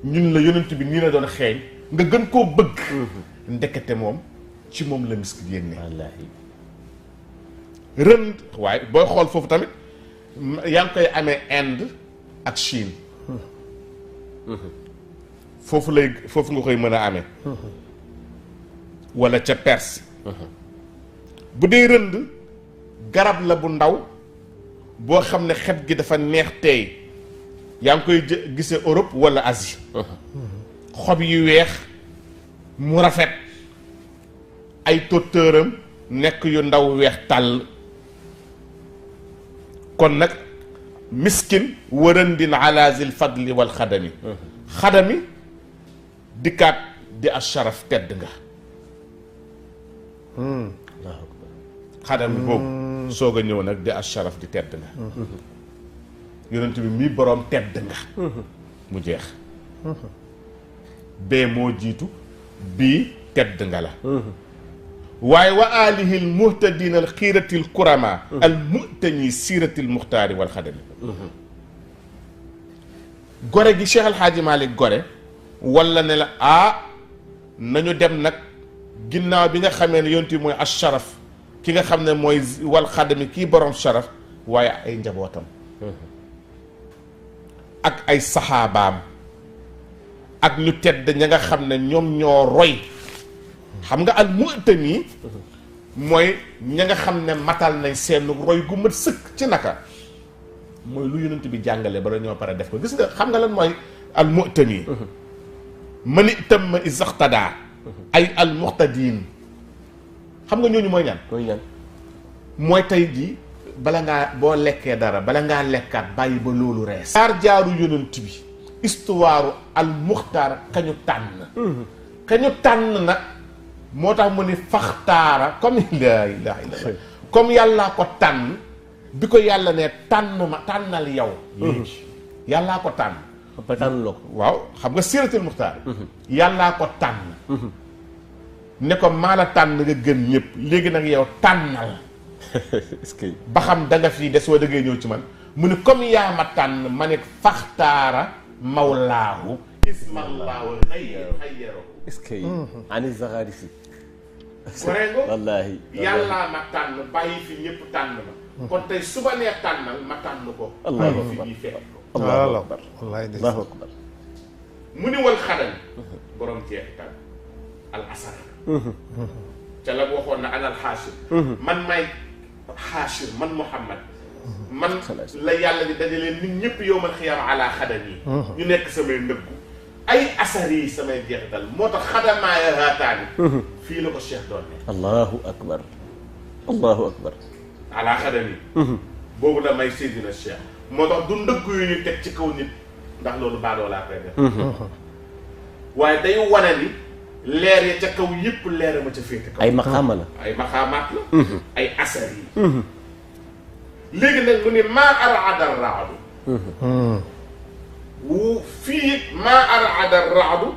ñun la yonent bi nii la doon xeeñ nga gën koo bëgg ndekete moom ci moom la misk génne wallaahi rënd waaye booy xool foofu tamit yaa ngi koy amee Inde ak Chine foofu nga koy mën a amee wala ca Perse bu dee rënd garab la bu ndaw boo xam ne xet gi dafa neex teey yaa ngi koy gisee Europe wala Asie xob yu weex mu rafet ay tóttëram nekk yu ndaw weex tàll kon nag miskin wërëndin ala zil fadli wal xadami xadami dikkaat di asharaf tedd nga xadami boobu soog a ñëw nag di asharaf di tedd nga yonent bi mii boroom tedd nga mu jeex bee moo jiitu bii tedd nga la waaye wa alihi al muhtadin al xiirati al kurama al mutani siirati al muxtaari wal xadami gore gi Cheikh Al Hadji Malick gore wala ne la nañu dem nag ginnaaw bi nga xamee ne yonent bi mooy asharaf ki nga xam ne mooy wal xadami kii borom sharaf waaye ay njabootam ak ay saxaabaam ak ñu tedd ña nga xam ne ñoom ñoo roy xam nga al mu'tami mooy ña nga xam ne matal nañ seen roy gu mat sëkk ci naka mooy lu yonent bi jàngale ba dañoo pare def ko gis nga xam nga lan mooy al mu'tami man itamma izaxtadaa ay al muqtadiin xam nga ñooñu mooy ñan mooy tey jii bala ngaa boo lekkee dara bala ngaa lekkaat bàyyi ba loolu rees jaaru yonent bi histoire al muxtaar kañu tànn nag moo tax mu ni faxtaara comme laa ilaha illallah comme yàllaa ko tànn bi ko yàlla ne tànnal yow léegi yàllaa ko tànn ba tànn loo ko waaw xam nga siratul muxtaar yàllaa ko tànn ne ko maa la tànn nga gën ñëpp léegi nag yow tànnal est-ce que ba xam da nga fii des wala da ngay ñëw ci man mu ne comme yaa ma tànn ma ne faxtaara mawlaahu ismallaahu xayyaro est-ce que ani zaxaari si korengo wallaahi yàllaa ma tànn bàyyi fi ñëpp tànn ma kon tey su ma nee tànnal ma tànn ko bàyyi fi ñuy fekk ko allahu akbar allahu akbar mu ni wal xadam borom jeexital al asar ca la waxoon na anal xaashir man may xaashir man Muhammad man la yàlla di dajaleen nit ñëpp yowmal xiyaama ala xadam yi ñu nekk samay ndëggu ay asar yi samay jeexital moo tax xadamaaya haataani fii la ko cheikh doon ne allahu akbar allahu akbar ala xadam yi boobu la may seydina cheikh moo tax du ndëggu yu ñu teg ci kaw nit ndax loolu baadoo laa koy def waaye day wane ni leer ya ca kaw yëpp leer ma ca féete kaw ay maqaama la ay maqaamaat la ay asar yi léegi nag mu ni maa araada raadu fii maa araada raadu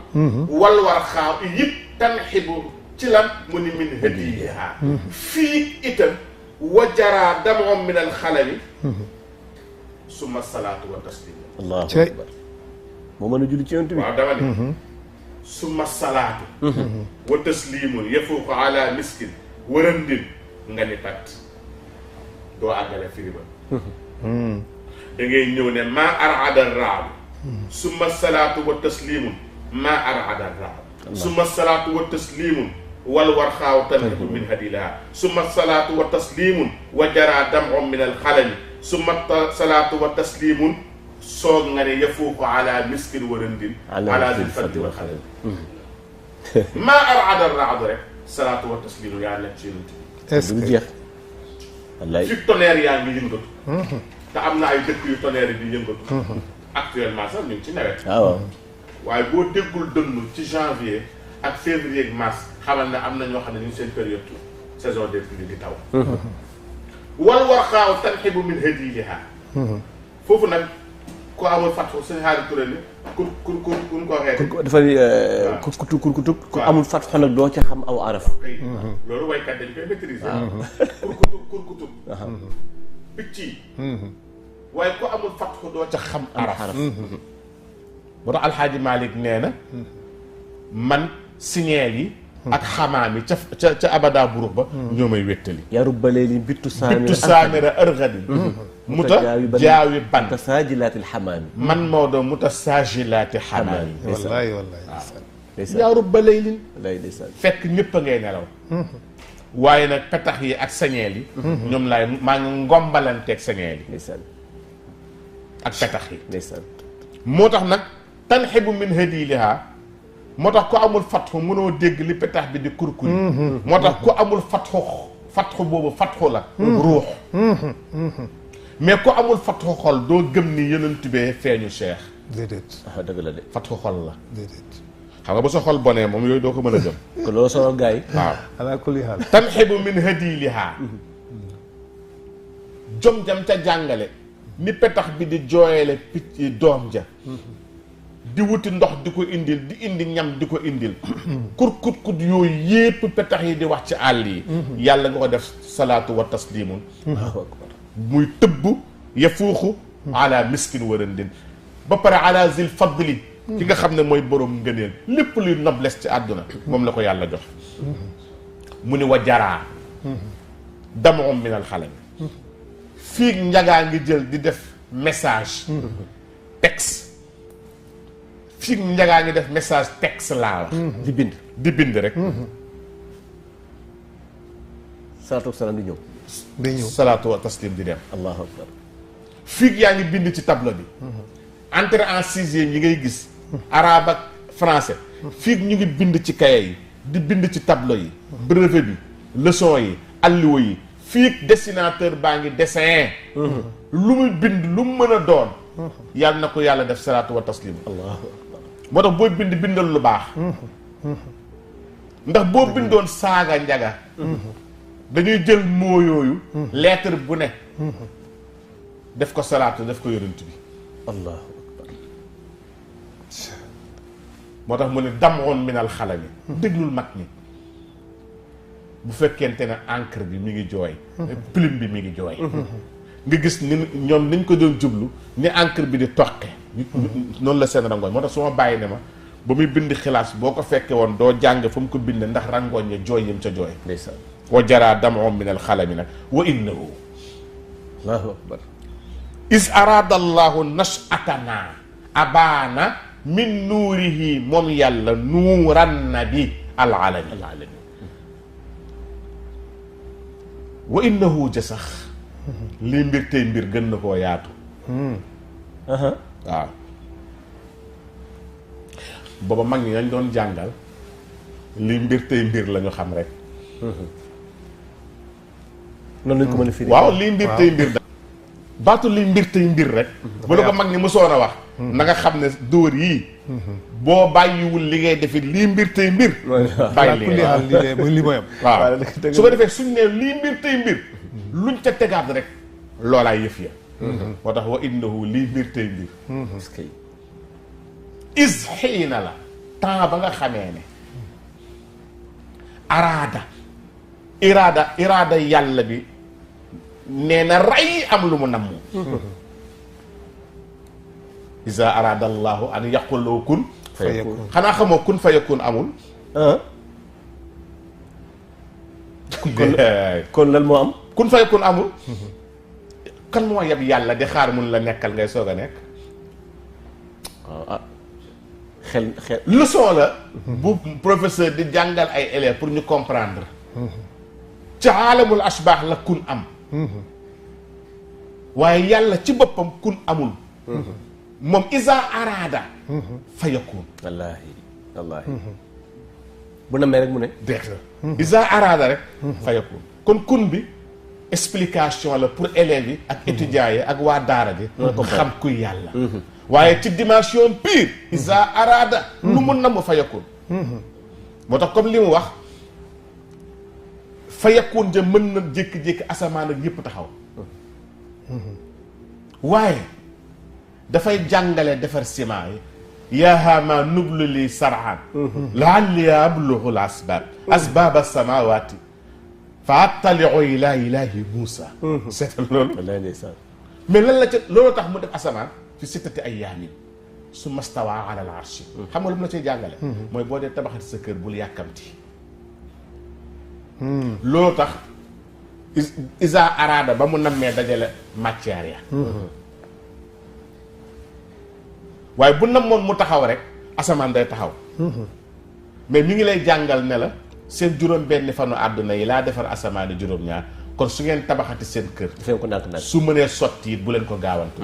wal war xaaw yëpp tanxibu ci lan mu ni min hadiyiha fii itam wa jaraa damoom min al xalami summa salaatu wa taslim allahu akbar moo mën a julli ci yonent bi waaw dama ni summa salaatu wa taslimun yafuuqu ala miskin wërëndin nga ni tat doo àggale firi ba da ngay ñëw ne maa araada raadu summa salaatu wa taslimun maa araada raadu summa salaatu wa taslimun wal warxaaw tanhibu min hadilaha summa salaatu wa taslimun wa jaraa dam'un min alxalami summa salaatu wa taslimun soog nga ne yafuuqu ala miskin wërëndin ala zil fadli wal xalami maa araada raadu rek salaatu wa taslimu yaa nekk ci yonent bi est-ce du que jeex wallaay fi tonnerre yaa ngi yëngatu te am na ay dëkk yu tonnerre yi di yëngatu actuellement sax ñu ngi ci nawet waaw waaye boo déggul dënnu ci janvier ak février ak mars xamal ne am na ñoo xam ne ñu ngi seen période saison des pluies di taw wal warxaaw tanxibu min hadiyiha foofu nag ko amul fatxu sëñ Haadi Touré ni ku ko waxee dafa ni kurkutub ku amul fat xol nag doo ca xam aw araf kay loolu waykat dañ koy maîtriser kurkutub picc yi waaye ku amul fatxu doo ca xam araf moo tax alxaaji Malick nee na man signeel yi ak xamaam yi ca abada burux ba ñoo may wéttali yaa rubba leylin bittu saamira ërgadin muta jaawi ban mutasaajilaati alxamaami man Maodo mutasaajilaati xamaami wallaay yaa rubba leylin wallaay ndeysaan fekk ñëpp a ngay nelaw waaye nag petax yi ak sañeel yi ñoom laay maa ngi ngombalanteeg sañeel yi ndeysaan ak petax yi ndeysaan moo tax nag tanxibu min hadiliha moo tax ku amul fatxu mënoo dégg li petax bi di kurkuri moo tax ku amul fatxu boobu fatxu la ruux mais ku amul fatxu xol doo gëm ni yonent bee feeñu cheikh déedéet dëgg la de fatxu xol la déedéet xam nga bu sa xol bonee moom yooyu doo ko mën a gëm ko loolu solo gars yi waaw ala kulli haal tanxibu min hadiliha jom jam ca jàngale ni petax bi di jooyale picc doom ja di wuti ndox di ko indil di indi ñam di ko indil kut yooyu yépp petax yi di wax ci àll yi yàlla nga ko def salaatu wa taslimun muy tëbb yafuuxu ala miskin warandin ba pare ala zil fadli ki nga xam ne mooy borom ngëneel lépp luy noblesse ci àdduna moom la ko yàlla jox mu ni wa jaraa damoom min al xalami fii njagaa ngi jël di def message texte fii njagaa ngi def message texte laa wax di bind rek salaatu wasalaam di ñëw day ñëw salaatu wa taslim di dem allahu akbar fii yaa ngi bind ci tableau bi entrée en sixième yi ngay gis arabe ak français fii ñu ngi bind ci cahier yi di bind ci tableau yi brevet bi leçon yi alluwa yi fii dessinateur baa ngi dessin lu muy bind lu mu mën a doon yàlla na ko yàlla def salaatu wa taslim allahu akbar moo tax booy bind bindal lu baax ndax boo bindoon saaga njaga dañuy jël moo yooyu lettre bu ne def ko salaatu def ko yonent bi allahu akbar moo tax mu ne damoon minal xalami déglul mag ñi bu fekkente ne encre bi mi ngi jooy plume bi mi ngi jooy nga gis ni ñoom niñ ko doon jublu ni encre bi di toqe noonu la seen rangooñ moo tax su ma bàyyi ne ma ba muy bind xilaas boo ko fekke woon doo jàng fa mu ko bind ndax rangooñ ya jooy yam ca jooy ndeysaan wa jaraa damoon minal xalami nag wa innahu allahu akbar is arada allahu nashatana abaana min nuurihi moom yàlla nuuran nabi alalami wa innahu ja sax lii mbir tey mbir gën na koo yaatu waaw booba mag ñi dañ doon jàngal lii mbir tey mbir la ñu xam rek noonu lañ ko mën a firi waaw lii mbir tey mbir da baatu lii mbir tey mbir rek bu la ko mag ñi mosoon a wax na nga xam ne dóor yii boo bàyyiwul li ngay defit lii mbir tey mbir bàyyi li li mooy am waaw su ko defee suñ ne lii mbir tey mbir luñ ca tegaat rek loolaay yëf ya moo tax wa innahu lii mbir tey mbir is xiina la temps ba nga xamee ne iraada yàlla bi nee na rey am lu mu namm iza araada allahu an yaqulu kun fayakun xanaa xamoo kun fayakun amul kon lan moo am kun fayakun amul kan moo yeb yàlla di xaar mun la nekkal ngay soog a nekk waaw xel leçon la bu professeur di jàngal ay élèves pour ñu comprendre ci aalamul ashbaax la kun am waaye yàlla ci boppam kun amul moom isa araada fa yakun wallaahi wallaahi bu namee rek mu ne deet isa araada rek fa yakun kon kun bi explication la pour élèves yi ak étudiants yi ak waa daara ji xam kuy yàlla waaye ci dimension pure isa araada lu mu namm fa yakun moo tax comme li mu wax fa yakun ja mën na jékki-jékki asamaan ak yëpp taxaw waaye dafay jàngale defar ciment yi yaa haama nublu li sarhan laalli ablugu l asbaab as-samawati fa attaliu ila ilahi Muusa seetal loolu wallaay ndeysaan mais lan la ca loolu tax mu def asamaan fi sittati ayyaamin summa stawaa ala al arshi xam nga lu mu la cay jàngale mooy boo dee tabaxati sa kër bul yàkkamti loolu tax isa araada ba mu nammee dajale matière ya waaye bu namoon mu taxaw rek asamaan day taxaw mais mi ngi lay jàngal ne la seen juróom benn fanu àdduna yi laa defar asamaani juróom-ñaar kon su ngeen tabaxati seen kër defee ko ndànk-ndànk su mënee sotti it bu leen ko gaawantu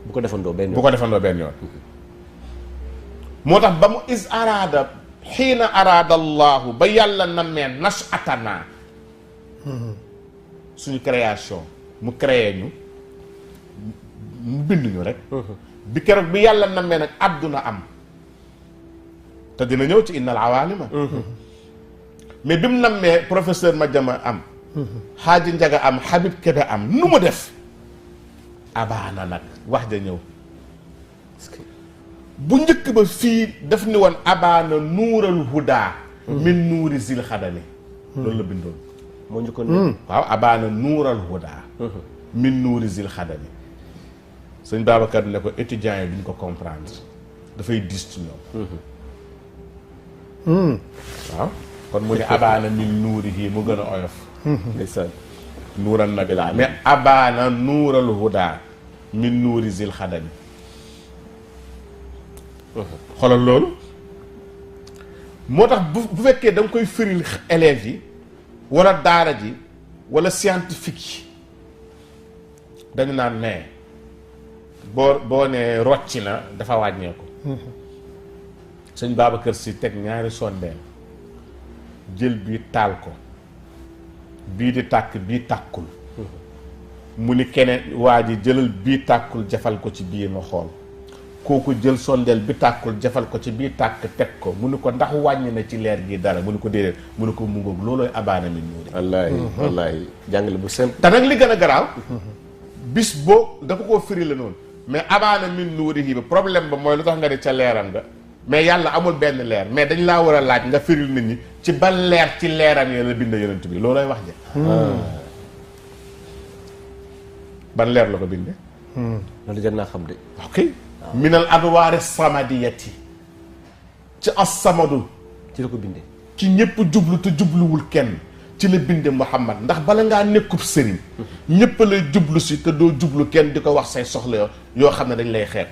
bu ko defandoo benn bu ko defandoo benn yoon moo tax ba mu is araada xiina araada allahu ba yàlla nammee nashatanaa suñu création mu créé ñu mu bind ñu rek bi keroog bi yàlla nammee nag àdduna am te dina ñëw ci innal awaalima mais bi mu nammee professeur Madiama am xaaji Njaga am Habib Kebe am nu mu def abaana nag wax ja ñëw bu njëkk ba fii daf ni woon abaana nuural huda min nuuri zil xadami loolu la bindoon moo njëkkoon waaw abaana nuural huda min nuuri zil xadami sëñ Babacar ne ko étudiants yi duñ ko comprendre dafay diis ci ñoom waaw kon mu ne abaana min nuuri yi mu gën a oyof ndeysaan nuural nabi la mais abaana nuural huda min nuuri zil xadami xoolal loolu moo tax bu fekkee da nga koy firil élèves yi wala daara ji wala scientifique yi dañu naan mais boo nee rocci na dafa wàññeeku sëñ Babacar Si teg ñaari sondeel jël bii taal ko bii di tàkk bii tàkkul mu ni keneen waa ji jëlal bii tàkkul jafal ko ci bii ma xool kooku jël sondeel bi tàkkul jafal ko ci bii tàkk teg ko mu ni ko ndax wàññi na ci leer gi dara mu ni ko déedéet mu ni ko mu ngoog loolooy abaana min nuuri wallaahi wallaahi jàngale bu simple te nag li gën a garaaw bis boo dafa koo firi la noonu mais abaana min nuuri yi ba problème ba mooy lu tax nga di ca leeram nga mais yàlla amul benn leer mais dañ laa war a laaj nga firil nit ñi ci ban leer ci leeram yi la bind yonent bi loolooy wax ja ban leer la ko binde loolu jar naa xam de ok minal adwaari samadiyati ci as-samadu ci la ko bindee ci ñëpp jublu te jubluwul kenn ci la binde Muhammad ndax bala ngaa nekkub sëriñ ñëpp lay jublu si te doo jublu kenn di ko wax say soxla yoo xam ne dañ lay xeeb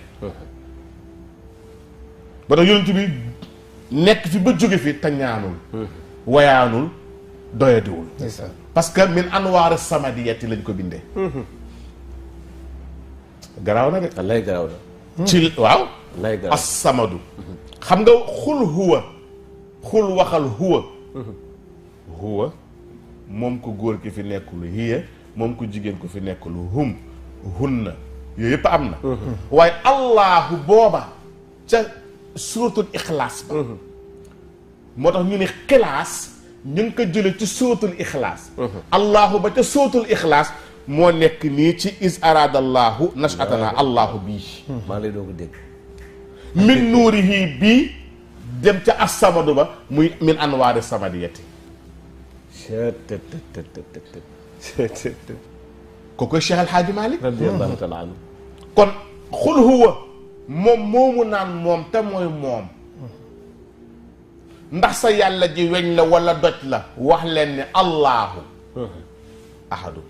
ba tax yonent bi nekk fi ba jóge fi te ñaanul wayaanul doyadiwul parce que min anwaari samadiyati lañ ko bindee garaaw na de wallaay garaaw na ci waaw wallaay garaaw as-samadu xam nga xul huwa xul waxal huwa huwa moom ko góor ki fi nekkul hiya moom ko jigéen ko fi nekkul hum hunna yooyu yëpp am na waaye allahu booba ca suratul ixlaas ba moo tax ñu ne xilaas ñu ngi ko jële ci suratul ixlaas allahu ba ca suratul ixlaas moo nekk nii ci is aradallahu nashatana allahu bii maa ngi lay doog a dégg min nuurihi bii dem ca as-samadu ba muy min anwaari samadiyati kooku Cheikh El Hadji Malick radiyallahu taala anhu kon xul huwa moom moomu naan moom te mooy moom ndax sa yàlla ji weñ la wala doj la wax leen ne allahu ahadu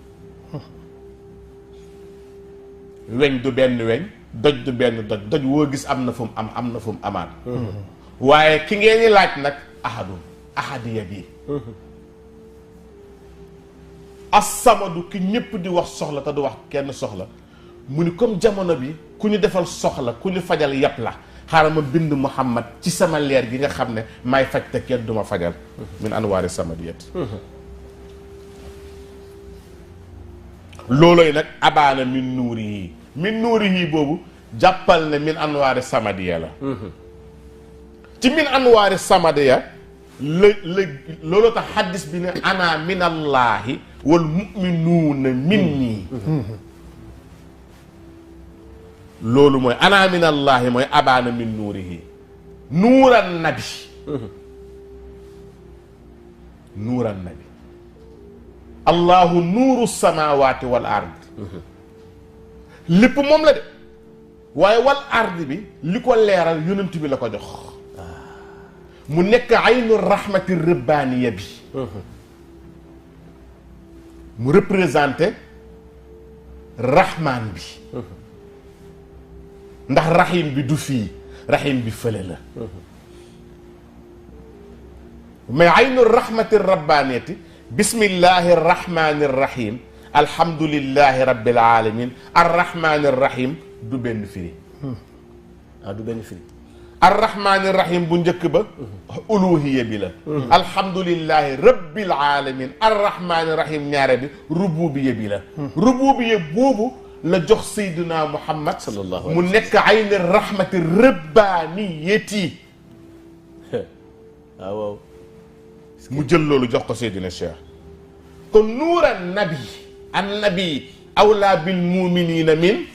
weñ du benn weñ doj du benn doj doj woo gis am na fu mu am na fu mu amaat waaye ki ngeen di laaj nag ahadun ahadiya bi as-samadu ki ñëpp di wax soxla te du wax kenn soxla mu ni comme jamono bi ku ñu defal soxla ku ñu fajal yàpp la xaaral ma bind Muhammad ci sama leer gi nga xam ne may faj te kenn du ma fajal min anwaari samadiyat loolooy nag abaana min nuuri yi boobu jàppal ne min anwaari samadiya la ci min anwaari samadiya la looloo tax xaddis bi ne ana min allaahi wal muminuuna minni loolu mooy ana min allaahi mooy abaana min nuurihi nuuran nabi nuuran nabi allahu nuuru samawati wal ard lépp moom la de waaye wal ard bi li ko leeral yonent bi la ko jox mu nekk aynu rahmati rabbaaniya bi mu représenté rahmaan bi ndax rahim bi du fii rahim bi fële la mais aynu rahmati rabbaaniyati bismillahi rahmani rahim alhamdulillahi rabbil alamin arrahmani rahim du benn firi du benn firi arrahmani rahim bu njëkk ba uluhiya bi la alhamdulillahi rabbil alamin arrahmani rahim ñaare bi rububiya bi la rububiya boobu la jox sayduna muhammad sallallahu mu nekk ayni rahmati rabbaniyati waaw mu jël loolu jox ko sayduna cheikh kon nuura nabi an nabi awla bil muminina min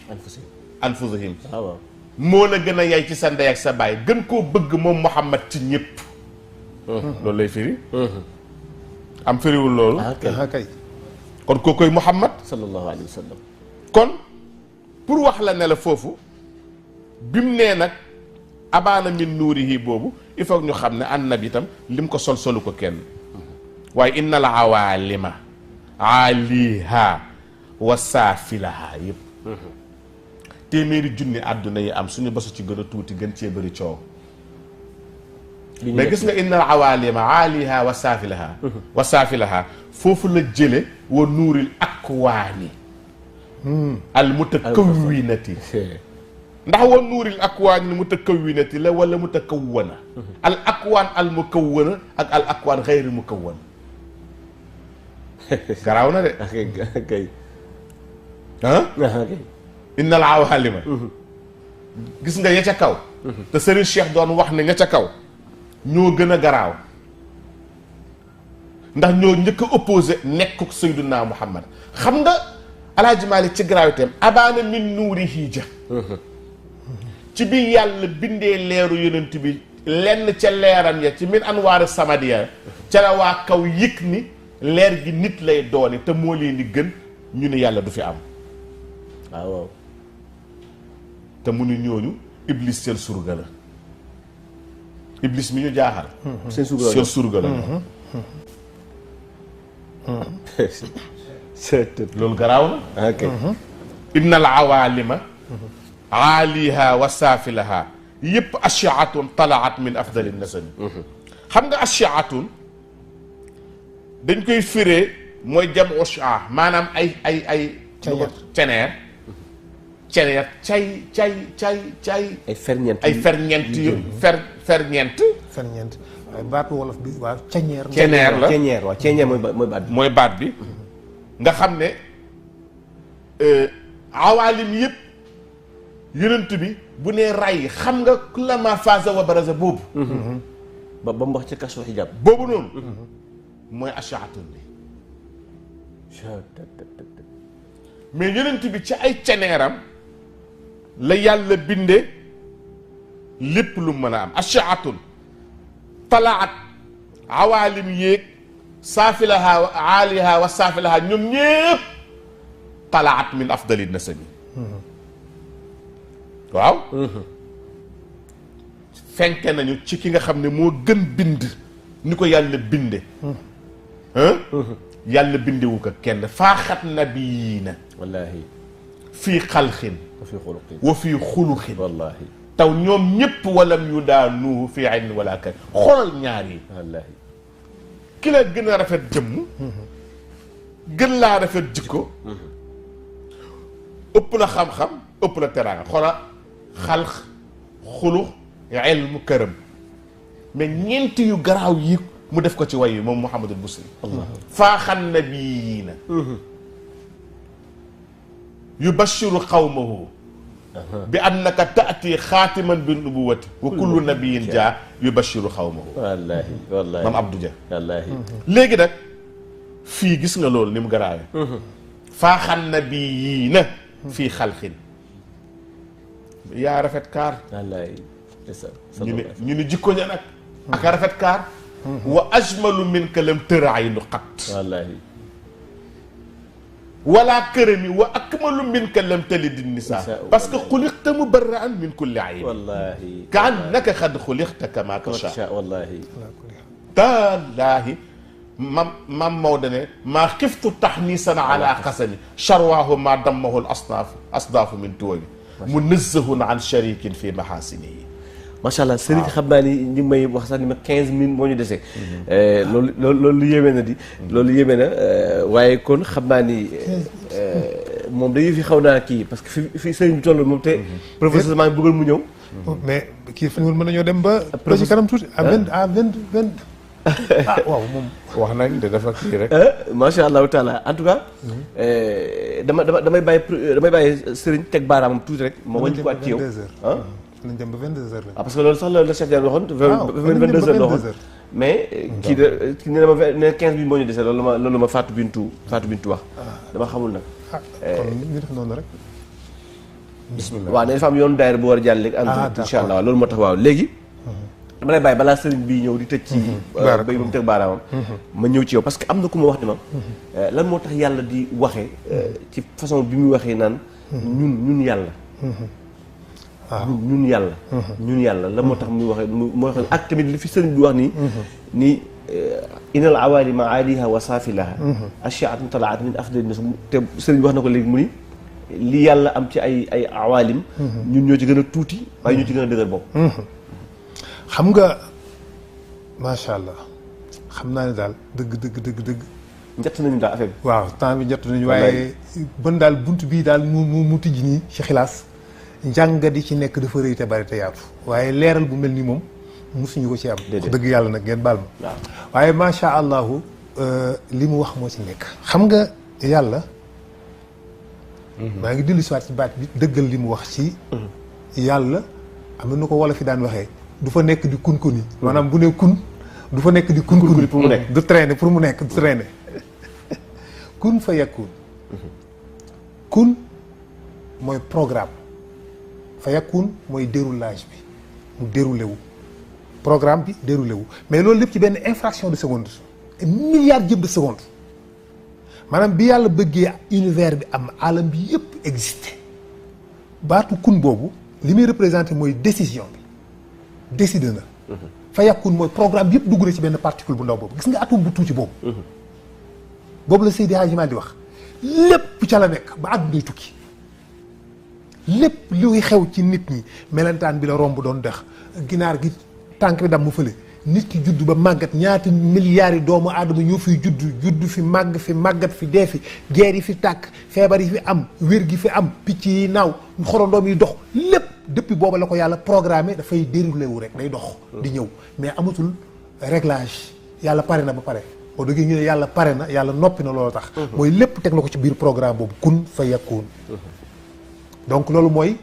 anfusihim waaw moo la gën a yay ci sa ndey ak sa baay gën koo bëgg moom Muhammad ci ñëpp loolu lay firi am firiwul loolu kay kon koo koy Muhammad sallallahu alayhi wa sallam kon pour wax la ne la foofu bi mu nee nag abaana min nuurihi boobu il faut ñu xam ne annabi itam lim ko sol solu ko kenn waaye inna al awaalima aaliha wa saafilaha yëpp téeméeri junni àdduna yi am suñu bosu ci gën a tuuti gën cee bëri coow mais gis nga inna al awaalima aaliha wa saafilaha foofu la jële wa nuuril akwaani al mutakawwinati ndax wa nuuril akwaani al mutakawwinati la wala mutakawwana al akwaan al mukawwana ak al akwaan xayri mukawwan garaaw na de kay ah inna al awaalima gis nga ña ca kaw te Serigne Cheikh doon wax ne ña ca kaw ñoo gën a garaaw ndax ñoo njëkk a opposé nekkuk Seydina Muhammad xam nga Alaaji Maalik ci gravité am abaana min nuurihi ja ci bi yàlla bindee leeru yonent bi lenn ca leeram ya ci min anwaar samadiya ca la waa kaw yëg ni leer gi nit lay dooni te moo leen di gën ñu ne yàlla du fi am waaw te mu ni ñooñu iblis seen surga la iblis mi ñu jaaxal seen surga la loolu garaaw na ok inna al awaalima aaliha wa saafilaha yëpp ashiatun talaat min afdali nasabi xam nga ashiatun dañ koy firee mooy jam osha maanaam ay ceneer cay ay ferñeent ay ferñeent yu ferñeent waaye baatu wolof bi waaw ceñeer ceneer la ceñeer waaw ceñeer mooy baat bi mooy baat bi nga xam ne awaalim yëpp yonent bi bu nee ray xam nga kullama faasa wa baraza boobu ba mu wax ci kasu xijaab boobu noonu mooy ashaatun bi mais yonent bi ci ay ceneeram la yàlla binde lépp lu mën a am ashaatun talaat awaalim yéeg saafilaha aaliha wa saafilaha ñoom ñépp talaat min afdali nasabi waaw fenke nañu ci ki nga xam ne moo gën bind ni ko yàlla binde yàlla bindewu ko kenn faaxat nabiyiina wallaahi fii xalxin wa fii xuluqin wa fii xuluxin wallaahi taw ñoom ñépp walam yu daanuhu fii ilmin wala kan xoolal ñaar yi wallaahi ki la gën a rafet jëmm gën laa rafet jikko ëpp la xam-xam ëpp la teraanga xoola xalx xulux ilmu këram mais ñeenti yu garaaw yi mu def ko ci way yi moom Muhammadul Busiri faaxan nabiyiina yubashiru qawmahu bi annaka taati xaatiman bi nubuwati wa kullu nabiyin jaa yubashiru qawmahu wallaahi wallaahi maam Abdou Dia wallaahi léegi nag fii gis nga loolu ni mu garaawee faaxan nabiyiina fii xalxin yaa rafet kaar wallaahi ñu ni jikko ña nag ak a rafet kaar wa ajmalu minka lam tëraay nu xat wallaahi wala kërami wa akmalu minka lam talidi nisaa parce que xuliqta mubarra'an min kulli ayib wallaahi ka annaka xad xuliqta kama tashaa wallaahi tallaahi mam Maodo ne maa xiftu taxniisan ala xasani charwaahu maa dammahu l asdaafu min tuwabi munazzahun an sharikin fi maxaasinihi macha allah Serigne xam naa ni ñu may wax sax ni ma 15 minutes moo ñu dese. loolu yéeme na di. loolu yéeme na waaye kon xam naa ni moom dañuy fi xaw naa kii parce que fi Serigne bi toll moom te. professeur maa ngi bëggal mu ñëw. mais kii fan mën nañoo dem ba. ci kanam tuuti à 20. waaw moom. wax nañ de dafa kii rek. macha allahu taala en tout cas. damay bàyyi Serigne teg baaraamam tuuti rek. ma wàññi ko at ci yow nañ dem ba 22h la. parce que loolu sax la chef Diagne waxoon. 22h la waxoon mais. kii nee na ma 15 minutes moo ñu dese loolu ma Fatou Bintou wax. dama xamul nag. kon ñu def noonu rek. bismillah waaw ne dafa am yoonu daayira bu war a jàll léegi. incha allah loolu moo tax waaw léegi. dama lay bàyyi balaa sëriñ bi ñëw di tëj ci. bay ba mu teg baaraamam. ma ñëw ci yow parce que am na ku ma wax ni ma. lan moo tax yàlla di waxee. ci façon bi muy waxee naan. ñun yàlla. ñun yàlla. ñun yàlla la moo tax muy waxee moo wax ak tamit li fi sëriñ bi wax nii. ni inal awalima aaliha wa saafilaha. ashiat mutalaat min afdali nas te sëriñ bi wax na ko léegi mu ni li yàlla am ci ay awalim. ñun ñoo ci gën a tuuti waaye ñoo ci gën a dëgër bopp. xam nga macha allah xam naa ne daal dëgg. njëtt nañu daal affaire bi. waaw temps bi njëtt nañu waaye ban daal bunt bii daal mu tijji nii ci xilaas. njàngat yi ci nekk dafa rëy te bari te yaatu waaye leeral bu mel ni moom mosuñu ko ci am. dëgg yàlla nag ngeen baal ma. waaye macha allahu li mu wax moo ci nekk. xam nga yàlla. maa ngi dellu si waat ci baat bi dëggal li mu wax ci. yàlla am na nu ko wolof fi daan waxee du fa nekk di kun-kuni. maanaam bu ne kun du fa nekk di kun-kuni pour mu nekk du traîner pour mu nekk du traîner kun fa yakun. kun mooy programme. fa yakun mooy déroulage bi mu déroulé wu programme bi déroulé wu mais loolu lépp ci benn infraction de seconde milliard jëm de seconde maanaam bi yàlla bëggee univers bi am alam bi yëpp existé baatu kun boobu li muy représenté mooy décision bi décidé na fa yakun mooy programme bi yëpp dugg na ci benn particule bu ndaw boobu gis nga atome bu tuuti boobu boobu la Seydi Hadji Malick di wax lépp ca la nekk ba àddunay tukki lépp luy xew ci nit ñi melentaan bi la romb doon dex ginaar gi tànk bi dam mu fële nit ki judd ba màggat ñaata milliards yi doomu aadama ñoo fiy judd fi màgg fi màggat fi dee fi geer yi fi tàkk feebar yi fi am wér gi fi am picc yi naaw xorondoom yi dox lépp depuis booba la ko yàlla programmé dafay déroulé wu rek day dox di ñëw mais amatul réglage yàlla pare na ba pare boo déggee ñu ne yàlla pare na yàlla noppi na loolu tax mooy lépp teg na ko ci biir programme boobu kun fa yakun donc loolu mooy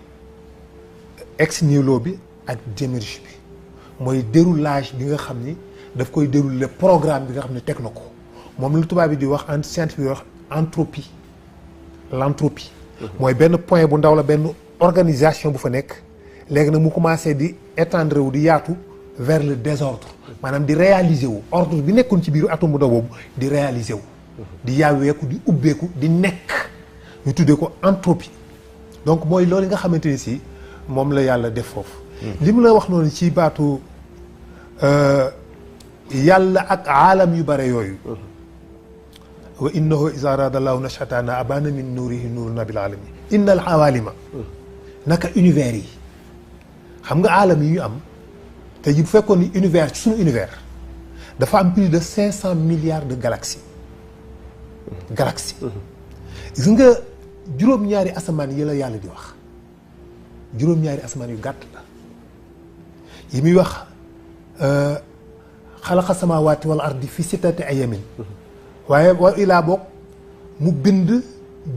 ex nihilo bi ak démarche bi mooy déroulage bi nga xam ni daf koy dérouler programme bi nga xam ne teg na ko moom lu tubaab bi di wax en scientifique bi wax entropie l'entropie mooy benn point bu ndaw la benn organisation bu fa nekk léegi nag mu commencé di étendre wu di yaatu vers le désordre maanaam di réaliser wu ordre bi nekkoon ci biiru atome bu ndaw boobu di réaliser wu di yaaweeku di ubbeeku di nekk ñu tuddee ko entropie donc mooy loolu nga xamante ni si moom la yàlla def foofu li mu la wax noonu ci baatu yàlla ak aalam yu bare yooyu wa innahu iza arada allahu nashatana abana min nuurihi nuuru nabil alamin inna al awalima naka univers yi xam nga aalam yi ñu am te ji bu fekkoon ni univers ci suñu univers dafa am plus de 500 milliards de galaxies gis nga juróom-ñaari asamaan yi la yàlla di wax juróom-ñaari asamaan yu gàtt la yi muy wax xalaqa samaawaati wal ardi fi sittati ayamin waaye wa ilaa boog mu bind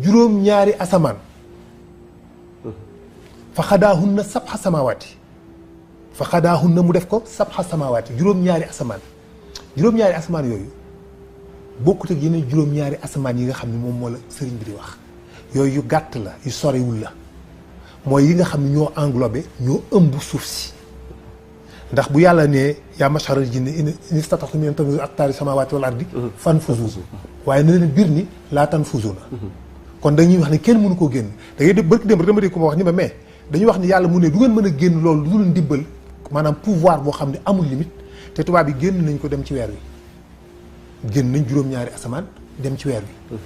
juróom-ñaari asamaan fa xadaahunna sabxa samaawaati fa xadaahunna mu def ko sabxa samaawaati juróom-ñaari asamaan yooyu bokkut ak yeneen juróom-ñaari asamaan yi nga xam ne moom moo la sëriñ bi di wax yooyu yu gàtt la yu sorewul la mooy yi nga xam ne ñoo englobé ñoo ëmb suuf si ndax bu yàlla ne yaa masharal jinni in istata'tum an tanfuzu min aqtaari samaawaati wal ardi fanfuzu waaye na leen biir ni laa tanfuzuna kon dañuy wax ni kenn mënu koo génn da ngay def barki démb dama dégg ko ma wax ni ma mais dañuy wax ni yàlla mu ne du ngeen mën a génn loolu lu dul ndimbal maanaam pouvoir boo xam ne amul limite te tubaab yi génn nañ ko dem ci weer wi génn nañ juróom-ñaari asamaan dem ci weer wi